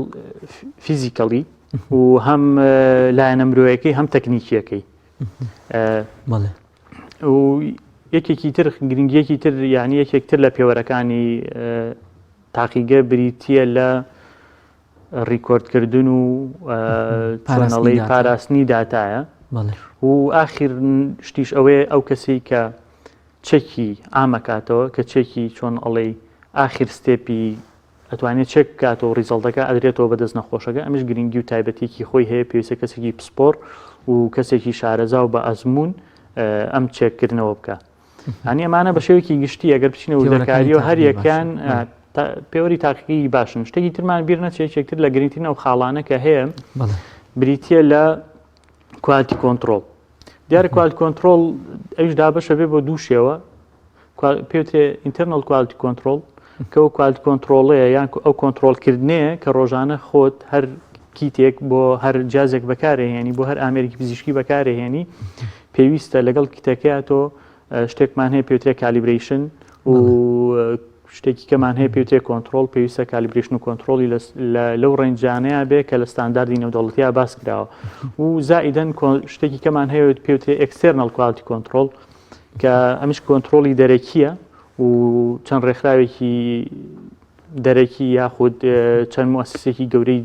physically و هەم لایەنە مرۆیەکەی هەم تەکنیکیەکەی و یەکێکی تر گرنگیەکی تر یعنی یەکێک تر لە پێوەرەکانی تاقیگە بریتە لە ڕیکۆردکردن و چۆنەڵی پاراستنی داتایە و ئاخیر شتیش ئەوەیە ئەو کەسی کە چەکی ئامەکاتەوە کە چێکی چۆن ئەڵێی ئاخیر step ی ئەتوانێت چێک بکاتەوە result ەکە ئەدرێتەوە بەدەست نەخۆشەکە ئەمش گرنگی و تایبەتێکی خۆی هەیە پێویستە کەسێکی پسپۆر و کەسێکی شارەزا و بە ئەزموون ئەم چێککردنەوە بکە ئەنی ئەمانە بە شێوەیەکی گشتی ئەگەر بچینە وردەکاریەوە هەر یەکیان پێوەری تاقیگەی باشن شتێکی ترمان بیر نەچێت یەکتر لە گرنگترین ئەو خاڵانە کە هەیە بریتە لە quality control دیارە quality control ئەوش دابەشە بێ بۆ دوو شێوە پێوترێ internal quality control کە ئەو quality control ەیە یان ئەو کۆنترۆڵکردنەیە کە ڕۆژانە خۆت هەر kit ێک بۆ هەر جازێک بەکارهێنی بۆ هەر ئامێرێکی پزیشکی بەکارهێنی پێویستە لەگەڵ kit ەکەی تۆ شتێکمان هەیە پێوترێ calibration و شتێکی کەمان هەیە پێوترێ کۆنترۆڵ پێویستە calibration و کۆنترۆڵی لەو range انەیە بێ کە لە ستانداردی نێودەوڵەتیا باس کراوە و زائیدەن شتێکی کەمان هەیە پێوترێ external quality control کە ئەمیش کۆنترۆڵی دەرەکیە و چەند ڕێکخراوێکی دەرەکی یاخود چەند موسسێکی گەورەی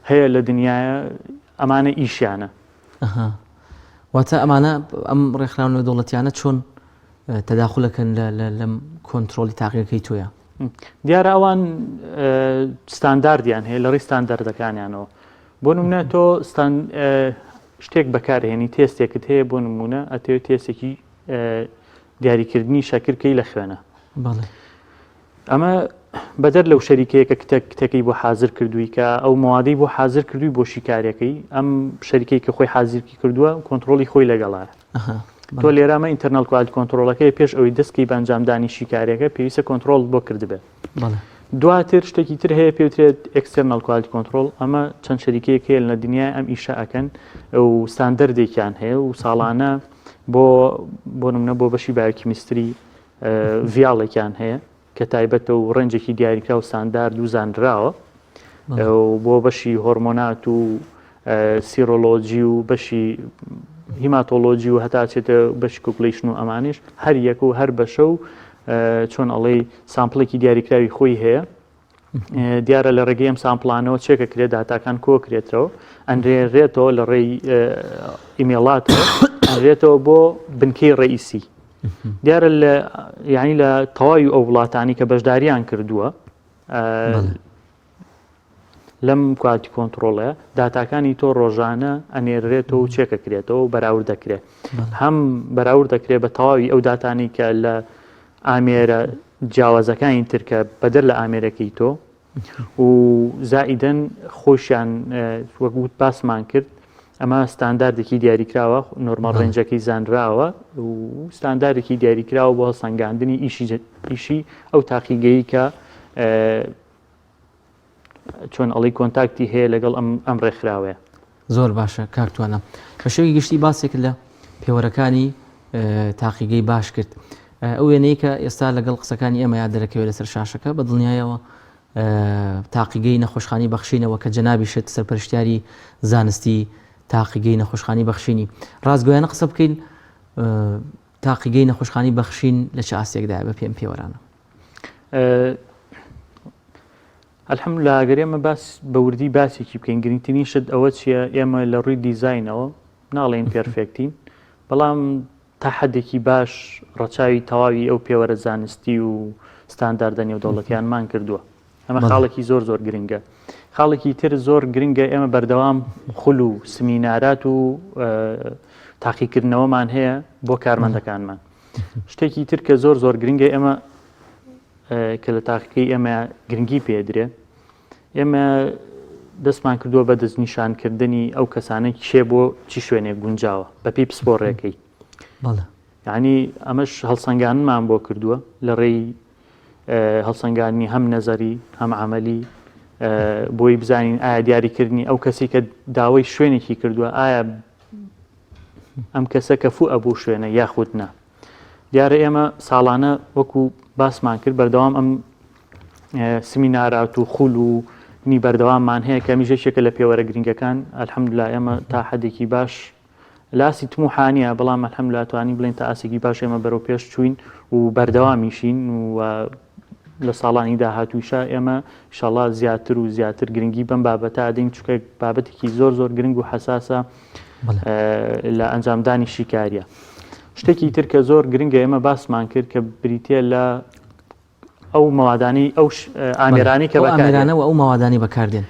هەیە لە دنیاە ئەمانە ئیشیانە واتە ئەمانە ئەم ڕێکخراو نێودەوڵەتیانە چۆن تەداخولەکەن لەم کۆنترۆلی تاقیەکەی تۆیە؟ دیارە ئەوان ستانداردیان هەیە لە ڕێی ستانداردەکانیانەوە بۆ نمونە تۆ شتێک بەکارهێنی تێستێکت هەیە بۆ نمونە ئەتەوێت تێستێکی دیاریکردنی شەکرکەی لە خوێنە ئەمە بەدەر لەو شەریکەیە کە کتەکەی بۆ حازر کردووی کە ئەو موادەی بۆ حازر کردووی بۆ شیکارەکەی ئەم شەریکەی کە خۆی حازرکی کردووە کۆنترۆڵی خۆی لەگەڵە تۆ لێرامە internal quality control ەکەی پێش ئەوەی دەستکەی بە ئەنجامدانی شیکارەکە پێویستە کۆنترۆڵ بۆ کردبێت دواتر شتێکی تر هەیە پێوترێت external quality control ئەمە چەند شەریکەیەک هەیە لە دنیای ئەم ئیشە ئەکەن و ستاندەردێکیان هەیە و ساڵانە بۆ بۆ نمونە بۆ بەشی biochemistry vial ێکیان هەیە کە تایبەتە و range ێکی دیاریکراو ستاندارد و زانراوە بۆ بەشی هۆرمۆنات و serology و بەشی hematology و هەتا چێتە بەشی coagulation و ئەمانیش هەر یەک و هەر بەشە و چۆن ئەڵێی sample ێکی دیاریکراوی خۆی هەیە دیارە لە ڕێگەی ئەم sample انەوە check ەکرێت داتاکان کۆکرێتەوە ئەنرێرێتەوە لە ڕێی ئیمێڵاتەوە ئەنرێتەوە بۆ بنکەی ڕئیسی دیارە لە یعنی لە تەواوی ئەو وڵاتانی کە بەشداریان کردووە لەم quality control ە داتاکانی تۆ ڕۆژانە ئەنێرێتەوە و check ەکرێتەوە و بەراورد دەکرێت هەم بەراورد دەکرێت بە تەواوی ئەو داتانی کە لە ئامێرە جیاوازەکانی تر کە بەدەر لە ئامێرەکەی تۆ و زائیدەن خۆشیان وەک وت باسمان کرد ئەمە ستانداردێکی دیاریکراوە normal range ەکەی زانراوە و ستانداردێکی دیاریکراوە بۆ هەڵسەنگاندنی ئیشی ئیشی ئەو تاقیگەی کە چۆن ئەڵی contact ی هەیە لەگەڵ ئەم ئەم ڕێکخراوەیە. زۆر باشە کاک توانا بە شێوەی گشتی باسێک لە پێوەرەکانی تاقیگەی باش کرد ئەو وێنەی کە ئێستا لەگەڵ قسەکانی ئێمە یا دەرەکەوێت لەسەر شاشەکە بە دڵنیایەوە تاقیگەی نەخۆشخانی بەخشینەوە کە جەنابیشت سەرپەرشتیاری زانستی تاقیگەی نەخۆشخانی بەخشینی ڕاستگۆیانە قسە بکەین تاقیگەی نەخۆشخانی بەخشین لە چ ئاستێکدایە بە پێم پێوەرانە؟ الحمدللە ئەگەر ئێمە باس بە وردی باسێکی بکەین گرنگترین شت ئەوە چییە ئێمە لە ڕووی دیزاینەوە ناڵێین perfect ین بەڵام تا حدێکی باش ڕەچاوی تەواوی ئەو پێوەرە زانستی و ستانداردە نێودەوڵەتیانمان کردووە ئەمە خاڵێکی زۆر زۆر گرنگە خاڵێکی تر زۆر گرنگە ئێمە بەردەوام خول و سمینارات و تاقیکردنەوەمان هەیە بۆ کارمەندەکانمان شتێکی تر کە زۆر زۆر گرنگە ئێمە کە لە تاقیکەی ئێمە گرنگی پێدرێ ئێمە دەستمان کردووە بە دەستنیشانکردنی ئەو کەسانە کێ بۆ چی شوێنێک گونجاوە بەپی پسپۆڕێکەی یعنی ئەمەش هەڵسەنگانمان بۆ کردووە لە ڕێی هەڵسەنگانی هەم نەزەری هەم عملی بۆی بزانین ئایا دیاریکردنی ئەو کەسی کە داوای شوێنێکی کردووە ئایا ئەم کەسە کەفوو ئەبوو شوێنە یاخود نا دیارە ئێمە ساڵانە وەکو باسمان کرد بەردەوام ئەم سمینارات و خول و نی بەردەواممان هەیە کە ئەمیش یەکێکە لە پێوەرە گرنگەکان الحمدلله ئێمە تا حدێکی باش لاسی تموحانیە بەڵام الحمدلله توانی بڵێن تا ئاسێکی باش ئێمە بەرەو پێش چوین و بەردەوامیشین و لە ساڵانی داهاتووشا ئێمە ئیشەڵا زیاتر و زیاتر گرنگی بەم بابەتە ئەدەین چونکە بابەتێکی زۆر زۆر گرنگ و حەساسە لە ئەنجامدانی شیکاریە شتێکی تر کە زۆر گرنگە ئێمە باسمان کرد کە بریتە لە ئەو مەوادانی ئەو ئامێرانی کە ئامێرانەوە ئەو مەوادانی بەکاردێن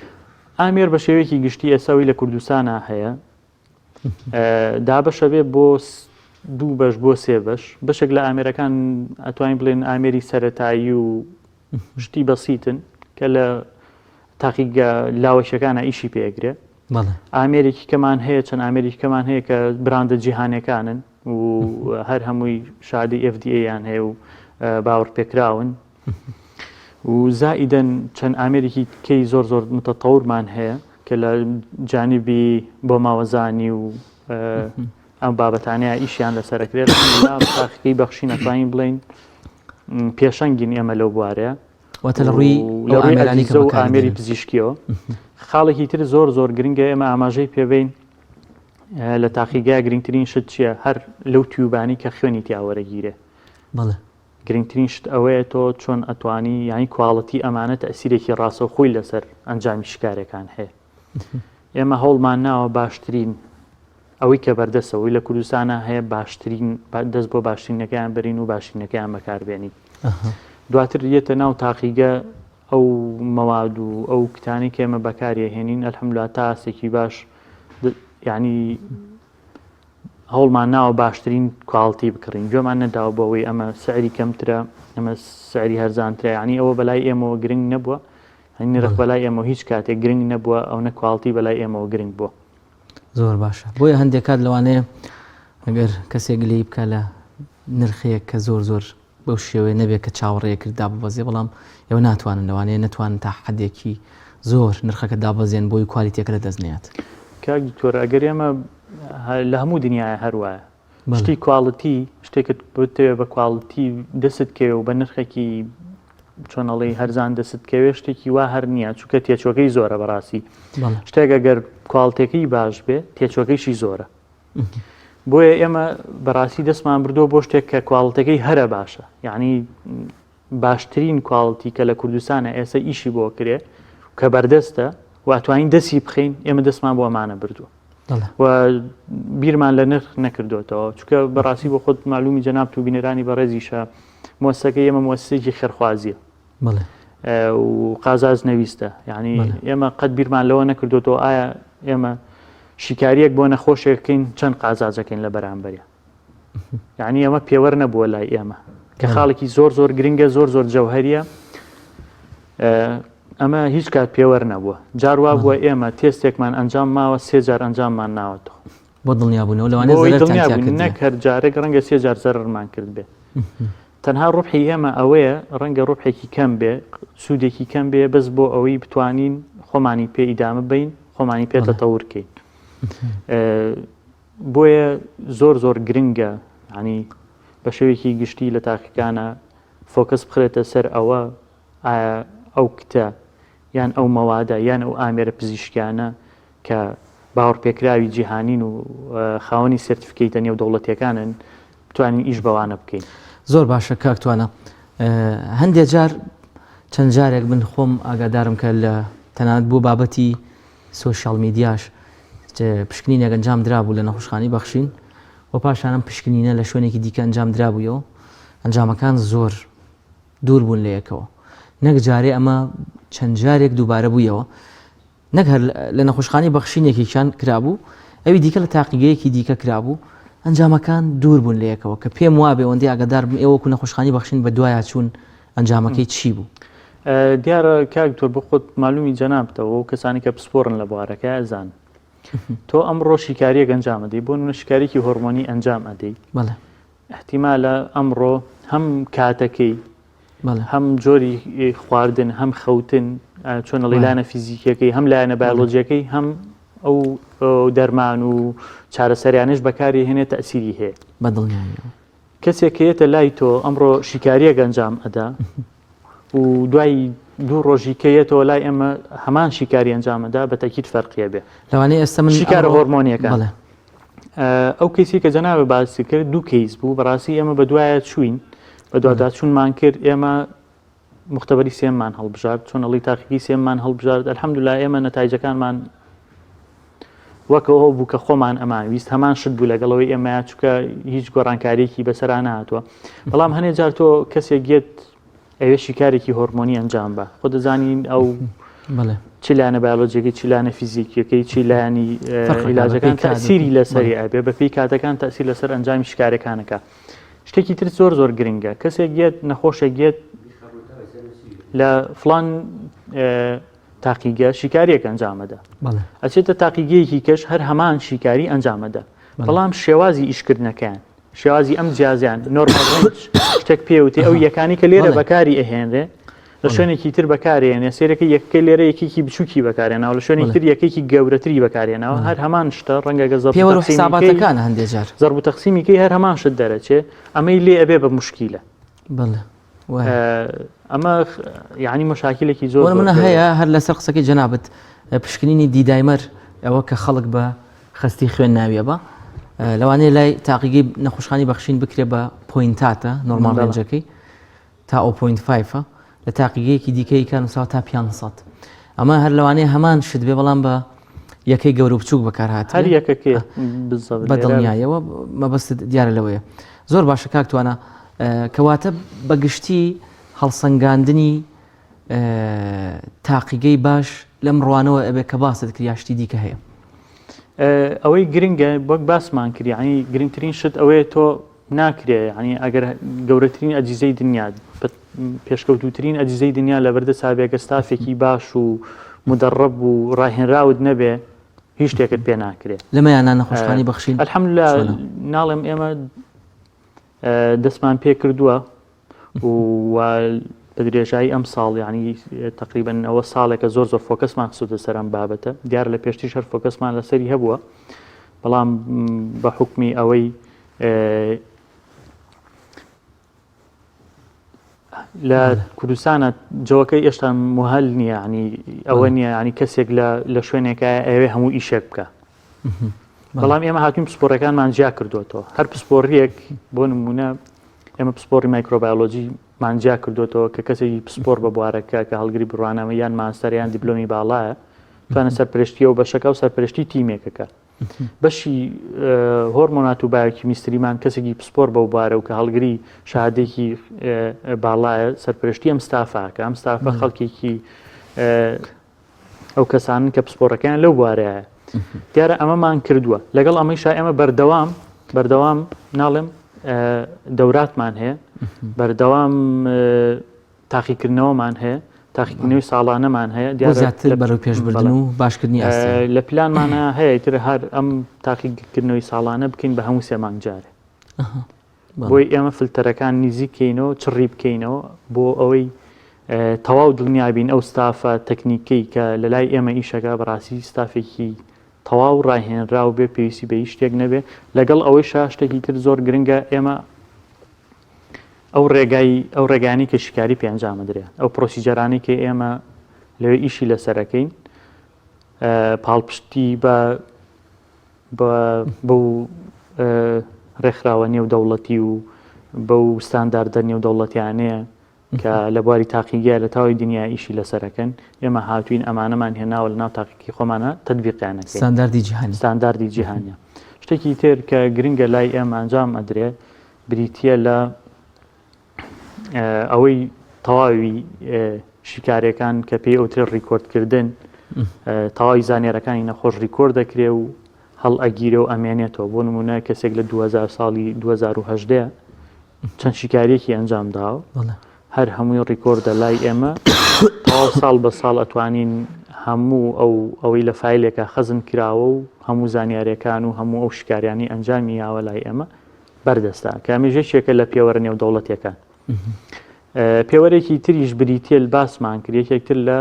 ئامێر بە شێوەیەکی گشتی ئێساوی لە کوردستانە هەیە دابەشە بێ بۆ دوو بەش بۆ سێ بەش بەشێک لە ئامێرەکان ئەتوانین بڵێن ئامێری سەتایی و شتی بەسیتن کە لە تاقیگە لاوەشەکانە ئیشی پێگرێ ئامێرێکی کەمان هەیە چەند ئامێرێکی کەمان هەیە کە براندە جیهانەکانن و هەر هەمووی شادی FDAیان هەیە و باوەڕ پێکراون و زائیدەن چەند ئامێرێکی کەی زۆر زۆر متەتەورمان هەیە کە لە جانبی بۆ ماوەزانی و ئەم بابەتانەیە ئیشیان لەسەرەکرێت تاقیقی بەخشین ئەتوانین بڵین پێشەنگین ئێمە لەو بوارەیە واتە لە ڕووی لە ڕووی ئەجهیزە و ئامێری پزیشکیەوە خاڵێکی تر زۆر زۆر گرنگە ئێمە ئاماژەی پێبین لە تاقیگای گرنگترین شت چییە هەر لەو tube انی کە خوێنی تیاوەرەگیرێ بەڵێ گرنگترین شت ئەوەیە تۆ چۆن ئەتوانی یانی quality ئەمانە تەئسیرێکی ڕاستەوخۆی لەسەر ئەنجامی شکارەکان هەیە ئێمە هەوڵمان ناوە باشترین ئەوەی کە بەردەسەوەی لە کوردستانە هەیە باشترین دەست بۆ باشترینەکەیان برین و باشترینەکەیان بەکاربێنین دواتر یەتە ناو تاقیگە ئەو مەواد و ئەو کتانی کە ئێمە بەکاریهێنین الحمدلله تا ئاستێکی باش یعنی هەوڵمان ناوە باشترین quality بکڕین گوێمان نەداوە بۆ ئەوەی ئەمە سعری کەمترە ئەمە سعری هەرزانترە یعنی ئەوە بەلای ئێمەوە گرنگ نەبووە هەنی نرخ بەلای ئێمە هیچ کاتێک گرنگ نەبووە ئەو نە quality بەلای ئێمەوە گرنگ بووە. زۆر باشە بۆیە هەندێک کات لەوانەیە ئەگەر کەسێک گلەیی بکە لە نرخەیەک کە زۆر زۆر بەو شێوەیە نەبێت کە چاوەڕێ کرد داببەزێ بەڵام ئێوە ناتوانن لەوانەیە نەتوانن تا حدێکی زۆر نرخەکە دابەزێن بۆی quality ەکە لە دەست نەیات. کاک دکتۆر ئەگەر ئێمە لە هەموو دنیاە هەر وایە شتی quality شتێکت بتەوێ بە quality دەست کەوێ و بە نرخێکی چۆن ئەڵێی هەرزان دەست کەوێ شتێکی وا هەر نییە چونکە تێچوەکەی زۆرە بەڕاستی شتێک ئەگەر quality ەکەی باش بێ تێچوەکەیشی زۆرە بۆیە ئێمە بەڕاستی دەستمان بردووە بۆ شتێک کە quality ەکەی هەرە باشە یعنی باشترین quality کە لە کوردستانە ئێستا ئیشی بۆ کرێ کە بەردەستە و ئەتوانین دەستی بخەین ئێمە دەستمان بۆ ئەمانە بردووە و بیرمان لە نرخ نەکردوێتەوە چونکە بەڕاستی بۆ خۆت معلومی جەناب و بینەرانی بەڕێزیشە مۆسەکە ئێمە مۆسێکی خێرخوازیە و قازاز نەویستە یعنی ئێمە قەت بیرمان لەوە نەکردوێتەوە ئایا ئێمە شیکاریەک بۆ نەخۆشێکین چەند قازاجەکەین لە بەرامبەرە یعنی ئەمە پێوەەر نەبووە لای ئێمە. کە خاڵێکی زۆر زۆر گرنگە زۆر زۆر جەوهریە ئەمە هیچ کات پێوەر نەبووە جار وا بووە ئێمە تێستێکمان ئەنجام ماوە سێ جار ئەنجاممان ناوەتەوە بۆ دڵنیابوونەوە لەوانەیە زەرەرتان تیا کردبێ. نەک هەر جارێک ڕەنگە سێ جار زەرەرمان کردبێ. تەنها ڕوبحی ئێمە ئەوەیە ڕەنگە ڕوبحێکی کەم بێ سوودێکی کەم بێ بەس بۆ ئەوەی بتوانین خۆمانی پێ ئیدامە بین خۆمانی پێ تەتەور کەین. بۆیە زۆر زۆر گرنگە ینی بە شێوەیەکی گشتی لە تاقیکانە focus بخرێتە سەر ئەوە ئایا ئەو کتە یان ئەو مەوادە یان ئەو ئامێرە پزیشکیانە کە باوەڕپێکراوی جیهانین و خاوەنی certificate ە نێودەوڵەتیەکانن بتوانین ئیش بەوانە بکەین. زۆر باشە کاک توانا هەندێ جار چەند جارێک من خۆم ئاگادارم کە لە تەنانەت بۆ بابەتی social media ش پشکنینێک ئەنجام درابوو لە نەخۆشخانەی بەخشین و پاشان ئەم پشکنینە لە شوێنێکی دیکە ئەنجام درابوویەوە ئەنجامەکان زۆر دوور بوون لە یەکەوە نەک جارێ ئەمە چەند جارێک دووبارە بوویەوە نەک هەر لە نەخۆشخانەی بەخشین یەکێکیان کرابوو، ئەوی دیکە لە تاقیگەیەکی دیکە کرابوو، ئەنجامەکان دوور بوون لە یەکەوە، کە پێم وابێ ئەوەندەی ئاگادار بم ئێوە وەکو نەخۆشخانەی بەخشین بەدوایا چوون ئەنجامەکەی چی بوو؟ دیارە کاک دکتۆر بۆ خۆت مالومی جەنابتەوە و کەسانی کە پسپۆڕن لە بوارەکە ئەزانن تۆ ئەمڕۆ شیکاریەک ئەنجام ئەدەی بۆ نمونە شیکاریکی هۆرمۆنی ئەنجام ئەدەی بەڵێ ئیحتیمالە ئەمڕۆ هەم کاتەکەی هەم جۆری خواردن هەم خەوتن چۆن ئەڵی لایەنە فیزیکیەکەی هەم لایەنە بایۆلۆجیەکەی هەم ئەو دەرمان و چارەسەریانش بەکاری هێنێ تەسیری هەیە بەدڵنیاییەوە کەسێک کە یەتە لای تۆ ئەمڕۆ شیکاریە گەنجام ئەدا و دوای دوو ڕۆژی کە یەتەوە لای ئێمە هەمان شیکاری ئەنجامەدا بە تەکیت فەرقیە بێ لەوانەیە ئێستا من شیکارە هۆرمۆنیەکان ئەو کەیسی کە جەنابت باسی کرد دوو کەیس بوو بەڕاستی ئێمە بە دوایە چوین بە دواداچوونمان کرد ئێمە مختبەری سێمان هەڵبژارد چۆن ئەڵی تاقیگەی سێمان هەڵبژارد الحمدلله ئێمە نەتایجەکانمان وەکەوە بوو کە خۆمان ئەمان ویست هەمان شت بوو لەگەڵەوەی ئێمە چکە هیچ گۆڕانکاریەکی بەسەرا نهاتووە بەڵام هەنێ جار تۆ کەسێک یەت ئەوێ شیکارێکی هۆرمۆنی ئەنجام بە خۆ دەزانین ئەو چ لایەنە بایۆلۆجیەکەی چ لایەنە فیزیکیەکەی چی لایەنی عیلاجەکان تەسیری لەسەری ئەبێ بەپێی کاتەکان تەسیر لەسەر ئەنجامی شکارەکانەکە شتێکی تر زۆر زۆر گرنگە کەسێک یەت نەخۆشێک یەت لە فلان تاقیگە شیکاریەک ئەنجامەدا ئەچێتە تاقیگەیەکی کەش هەر هەمان شیکاری ئەنجامەدا بەڵام شێوازی ئیشکردنەکەیان شێوازی ئەم جیازیان normal range شتێک پێوتی ئەو یەکانی کە لێرە بەکاری ئەهێنرێ لە شوێنێکی تر بەکارێنێ سێرەکە یەکەکە لێرە یەکێکی بچووکی بەکارێناوە لە شوێنێکی تر یەکێکی گەورەتری بەکارێناوە هەر هەمان شتە ڕەنگە گە زەرب پێوەر و حساباتەکان هەندێک جار زەرب و تەقسیمیکەی هەر هەمان شت دەرەچێ ئەمەی لێ ئەبێ بە مشکیلە بەڵێ ئەمە یعنی مەشاکلێکی زۆر منە هەیە هەر لەسەر قسەکەی جەنابت پشکنینی D-dimer ئەوە کە خەڵک بە خەستی خوێن ناویە بە لەوانەیە لای تاقیگەی نەخۆشخانی بەخشین بکرێ بە point اتە normal range ەکەی تا ئەو point five ە لە تاقیگەیەکی دیکەی کە نووسراوە تا 500 ئەمە هەر لەوانەیە هەمان شت بێ بەڵام بە یەکەی گەورە بچووک بەکارهات هەر یەکەکەی بە دڵنیایەوە مەبەست دیارە لەوەیە زۆر باشە کاک توانا کەواتە بە گشتی هەڵسەنگاندنی تاقیگەی باش لەم ڕوانەوە ئەبێ کە باست کرد یا شتی دیکە هەیە؟ ئەوەی گرنگە وەک باسمان کرد یعنی گرنگترین شت ئەوەیە تۆ ناکرێ یعنی ئەگەر گەورەترین ئەجیزەی دنیا پێشکەوتوترین ئەجیزەی دنیا لە بەردە سابێگە ستافێکی باش و مدەڕب و ڕاهێنراوت نەبێ هیچ شتێکت پێ ناکرێ لەمەیانە نەخۆشخانی بەخشین الحمدلله ناڵێم ئێمە دەستمان پێ کردووە و بە درێژایی ئەم ساڵ یعنی تقریبن ئەوە ساڵێکە زۆر زۆر focus مان خستوتە سەر ئەم بابەتە دیار لە پێشتیش هەر focus مان لەسەری هەبووە بەڵام بە حکمی ئەوەی لە کوردستانە جەوەکەی ئێشتا مهل نییە ینی ئەوە نییە ینی کەسێک لە شوێنێکە ئەوێ هەموو ئیشێک بکە بەڵام ئێمە هاتوین پسپۆڕەکانمان جیا کردوێتەوە هەر پسپۆڕیەک بۆ نمونە ئێمە پسپۆڕی مایکرۆبایۆلۆجی مان جیا کردوێتەوە کە کەسێکی پسپۆر بە بوارەکە کە هەڵگری بڕوانامە یان ماستەر یان دیپلۆمی باڵایە توانە سەرپەرشتیە و بەشەکە و سەرپەرشتی تیمێکەکە بەشی هۆرمۆنات و بایۆکیمیستریمان کەسێکی پسپۆر بەو بارە و کە هەڵگری شادێکی باڵایە سەرپەرشتی ئەم ستافاکە ئەم ستافە خەڵکێکی ئەو کەسانن کە پسپۆڕەکەیان لەو بوارەیە دیارە ئەمەمان کردووە لەگەڵ ئەمەیشا ئێمە بەردەوام بەردەوام ناڵێم دەوراتمان هەیە. بەردەوام تاقیکردنەوەمان هەیە تاقیکردنەوەی ساڵانەمان هەیە دیارە زیاتر بەرەو پێشبردن و باشکردنی لە پلانمانە هەیە تر هەر ئەم تاقیکردنەوەی ساڵانە بکەین بە هەموو سێ مانگ جارێ بۆی ئێمە فلتەرەکان نیزیک کەینەوە چڕی بکەینەوە بۆ ئەوەی تەواو دڵنیابین ئەو ستافە تەکنیکەی کە لە لای ئێمە ئیشەکە بەڕاستی ستافێکی تەواو ڕاهێنراو بێ پێویستی بە هیچ شتێک نەبێ لەگەڵ ئەوەی شتێکی تر زۆر گرنگە ئێمە ئەو ڕێگای ئەو ڕێگانی کە شیکاری پێ ئەنجامەدرێ ئەو procedure انەی کە ئێمە لەوێ ئیشی لەسەرەکەین پاڵپشتی بە بەو ڕێکخراوە نێودەوڵەتی و بەو ستانداردە نێودەوڵەتیانەیە کە لە بواری تاقیگە لە تەواوی دنیا ئیشی لەسەرەکەن ئێمە هاتوین ئەمانەمان هێناوە لە ناو تاقیگەی خۆمانە تەتبیقیانەکەین ستانداردی جیهانی ستانداردی جیهانیە شتێکی تر کە گرنگە لای ئێمە ئەنجام ئەدرێ بریتییە لە ئەوەی تەواوی شیکارەکان کە پێی ئەوترێ ڕیکۆردکردن تەواوی زانیارەکانی نەخۆش ڕیکۆرد دەکرێ و هەڵ ئەگیرێ و ئەمێنێتەوە بۆ نمونە کەسێک لە 2000 ساڵی 2018 چەند شیکاریەکی ئەنجام داوە هەر هەمووی ڕیکۆردە لای ئێمە تەواو ساڵ بە ساڵ ئەتوانین هەموو ئەو ئەوەی لە فایلێکە خەزن کراوە و هەموو زانیارەکان و هەموو ئەو شکاریانی ئەنجامی یاوە لای ئێمە بەردەستە کە ئەمەش یەکێکە لە پێوەرە نێودەوڵەتیەکان. پێوەرێکی تریش بریتیە باسمان کرد یەکێکتر لە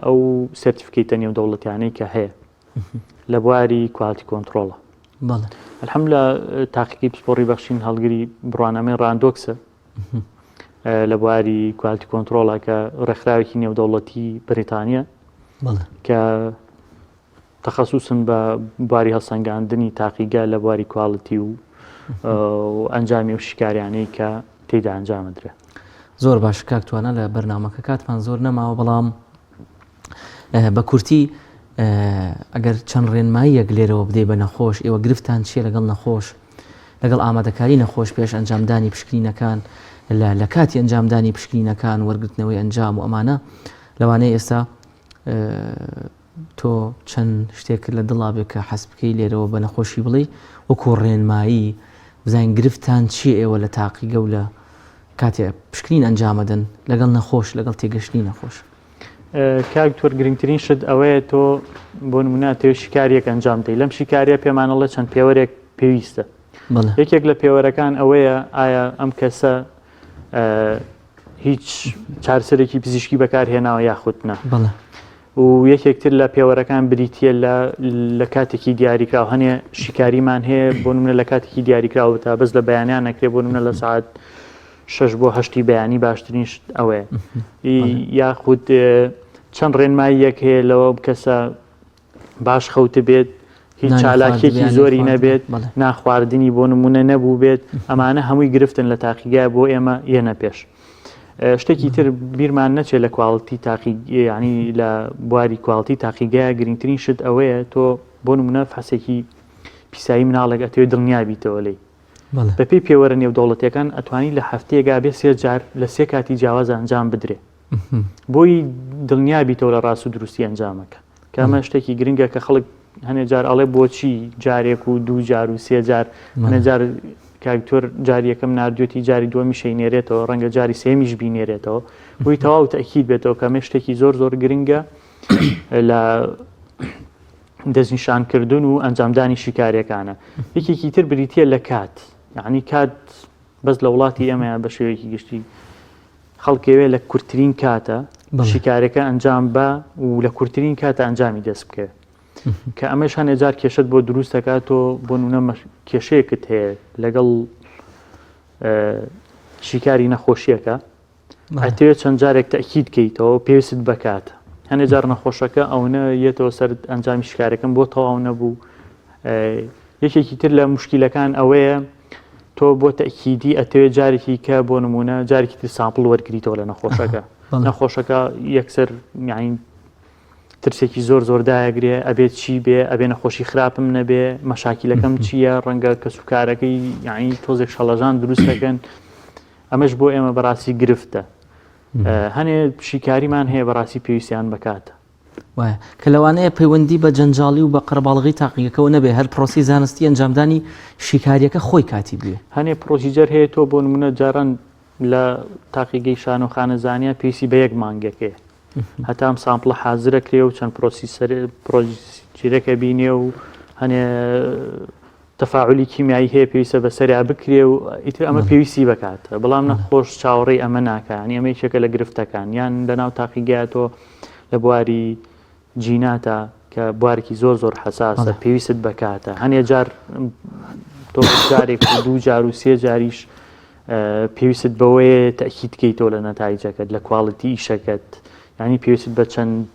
ئەو certificate ە نێودەوڵەتیانەی کە هەیە لە بواری quality control ە الحمد لە تاقیگەی پسپۆڕی بەخشین هەڵگری بڕوانامەی Randox ە لە بواری quality control ە کە ڕێکخراوێکی نێودەوڵەتی بەریتانیا کە تەخەسوسن بە بواری هەڵسەنگاندنی تاقیگە لە بواری quality و ئەنجامی و شیکاریانەی کە تێیدا ئەنجامدرێ. زۆر باش کاک توانا لە بەرنامەکە کاتمان زۆر نەماوە بەڵام بە کورتی ئەگەر چەند ڕێنماییەک لێرەوە بدەی بە نەخۆش ئێوە گرفتان چییە لەگەڵ نەخۆش لەگەڵ ئامادەکاری نەخۆش پێش ئەنجامدانی پشکنینەکان لە کاتی ئەنجامدانی پشکنینەکان وەرگرتنەوەی ئەنجام و ئەمانە لەوانەیە ئێستا تۆ چەند شتێکت لە دڵا بێ کە حەز بکەی لێرەوە بە نەخۆشی بڵێی وەکو ڕێنمایی بزانین گرفتتان چییە ئێوە لە تاقیگە و لە کاتێ پشکنین ئەنجامەدەن لەگەڵ نەخۆش لەگەڵ تێگەشتنی نەخۆش. کاک تۆر گرنگترین شت ئەوەیە تۆ بۆ نمونە ئەتەوێت شیکاریەک ئەنجام بدەیت لەم شیکاریە پێمانەڵێ چەند پێوەرێک پێویستە یەکێک لە پێوەرەکان ئەوەیە ئایا ئەم کەسە هیچ چارسەرێکی پزیشکی بەکارهێناوە یاخود نا و یەکێکتر لە پێوەرەکان بریتە لە لە کاتێکی دیاریکراو هەنێ شیکاریمان هەیە بۆ نمونە لە کاتێکی دیاریکراوە تا بەس لە بەیانیان نەکرێ بۆ نمونە لە سعات شش بۆ هەشتی بەیانی باشترین شت ئەوەیە یاخود چەند ڕێنماییەک هەیە لەوە کەسە باش خەوتبێت هیچ چالاکیەکی زۆری نەبێت ناخواردنی بۆ نمونە نەبوو بێت ئەمانە هەمووی گرفتن لە تاقیگای بۆ ئێمە یەنە پێش. شتێکی تر بیرمان نەچێت لە quality تاقی ینی لە بواری quality تاقیگایە گرنگترین شت ئەوەیە تۆ بۆ نمونە فەحسێکی پیسایی مناڵێک ئەتەوێت دڵنیابیتەوە لی بەپێی پێوەرە نێودەوڵەتیەکان ئەتوانی لە هەفتەیەگا بێ سێ جار لە سێ کاتی جیاواز ئەنجام بدرێ بۆی دڵنیا بیتەوە لە ڕاست و دروستی ئەنجامەکە کە ئەمە شتێکی گرنگە کە خەڵک هەنێ جار ئەڵێ بۆچی جارێک و دوو جار و سێ جار هەنێ جار کاکتۆر جاری یەکەم نردوێتی جاری دووەمی شەینێرێتەوە ڕەنگە جاری سێمیش بینێرێتەوە بۆی تەواو تەکیید بێتەوە کە ئەمە شتێکی زۆر زۆر گرنگە لە دەستنیشانکردن و ئەنجامدانی شیکاریەکانە یەکێکی تر بریتە لە کات یعنی کات بەس لە وڵاتی ئێمەیان بە شێوەیەکی گشتی خەڵکەوێ لە کورتترین کاتە شیکارەکە ئەنجام بە و لە کورتترین کاتە ئەنجامی دەست بکەوێت کە ئەمەش هەنێ جار کێشت بۆ دروست دەکات تۆ بۆ نونە کێشەیەکت هەیە لەگەڵ شیکاری نەخۆشیەکە ئەتەوێت چەند جارێک تەئکید کەیتەوە پێویستت بە کاتە. هەنێ جار نەخۆشەکە ئەونە یەتەوە سەر ئەنجامی شکارەکەم بۆ تەواو نەبوو. یەکێکی تر لە مشکیلەکان ئەوەیە تۆ بۆ تەکیدی ئەتەوێت جارێکی کە بۆ نمونە جارێکی تر sample وەرگریتەوە لە نەخۆشەکە نەخۆشەکە یەکسەر یاین ترسێکی زۆر زۆر دایەگرێ ئەبێت چی بێ ئەبێ نەخۆشی خراپم نەبێ مەشاکیلەکەم چییە ڕەنگە کەسوکارەکەی یعنی تۆزێک شەڵەژان دروست دەکەن ئەمەش بۆ ئێمە بەڕاستی گرفتە. هەنێ شیکاریمان هەیە بەڕاستی پێویستیان بەکاتە. وایە کە لەوانەیە پەیوەندی بە جەنجاڵی و بە قەرەباڵغی تاقیگەکەوە نەبێ هەر پرۆسی زانستی ئەنجامدانی شیکاریەکە خۆی کاتی بوێ. هەنێ procedure هەیە تۆ بۆ نمونە جاران لە تاقیگەی شانۆ خانەزانیا پێویستی بە یەک مانگێک هەیە هەتا ئەم sample ە حازرە کرێ و چەند procedure ەکە بینێ و هەنێ تەفاعولی کیمیایی هەیە پێویستە بەسەریا بکرێ و ئیتر ئەمە پێویستی بەکاتە بەڵام نەخۆش چاوەڕێی ئەمە ناکە ینی ئەمە یەکێکە لە گرفتەکان یان لەناو تاقیگەیە تۆ لە بواری جیناتە کە بوارێکی زۆر زۆر حەساسە پێویستت بەکاتە هەنێ جار تۆ جارێک و دوو جار و سێ جاریش پێویستت بەوەیە تەکیید کەیتەوە لە نەتایجەکەت لە quality ئیشەکەت ینی پێویست بە چەند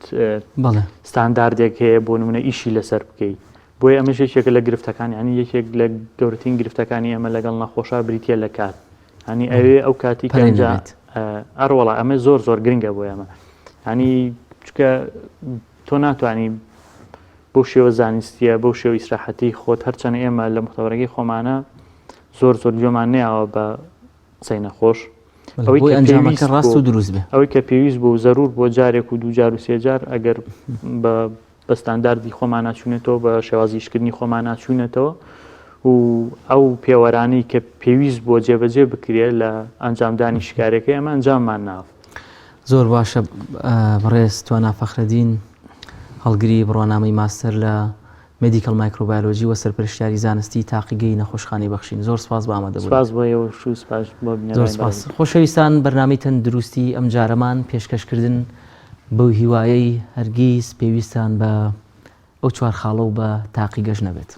ستانداردێک هەیە بۆ نمونە ئیشی لەسەر بکەیت بۆیە ئەمەش یەکێکە لە گرفتەکان یانی یەکێک لە گەورەترین گرفتەکانی ئێمە لەگەڵ نەخۆشا بریتە لە کات ینی ئەوێ ئەو کاتی کەنجا ئەڕوەڵا ئەمە زۆر زۆر گرنگە بۆ ئێمە ینی چکە تۆ ناتوانانی بۆ شێوە زانستیە بۆ شێوە ئیسراحەتی خۆت هەرچەند ئێمە لە مختبەرەکەی خۆمانە زۆر زۆر گوێمان نەیاوە بە قسەی نەخۆش ئەوەی کە ئەنجامەکە ڕاست و دروست بێ ئەوەی کە پێویست بوو زەرور بۆ جارێک و دوو جار و سێجار ئەگەر بە بە ستانداردی خۆمان ناچوونەتەوە بە شێوازی ئیشکردنی خۆمان ناچوونەتەوە و ئەو پێوەرانەی کە پێویست بۆ جێبەجێ بکرێت لە ئەنجامدانی شکارەکەی ئەمە ئەنجاممان ناوە. زۆر باشە بەڕێز توانا فەخرەدین هەڵگری بڕوانامەی ماستەر لە medical microbiology و سەرپەرشتیاری زانستی تاقیگەی نەخۆشخانەی بەخشین زۆر سپاس بۆ ئامادەبوونت. سپاس بۆ ئێوەش و سپاس بۆ بینەرانی زۆر سپاس. خۆشەویستان بەرنامەی تەندروستی ئەمجارەمان پێشکەشکردن بەو هیوایەی هەرگیز پێویستتان بە ئەو چوار خاڵە و بە تاقیگەش نەبێت.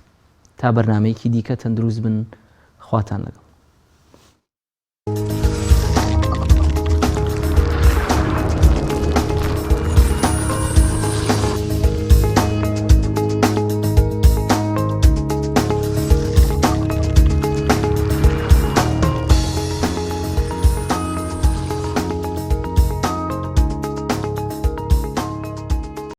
تا بەرنامەیەکی دیکە تەندروست بن خواتان لەگەڵ.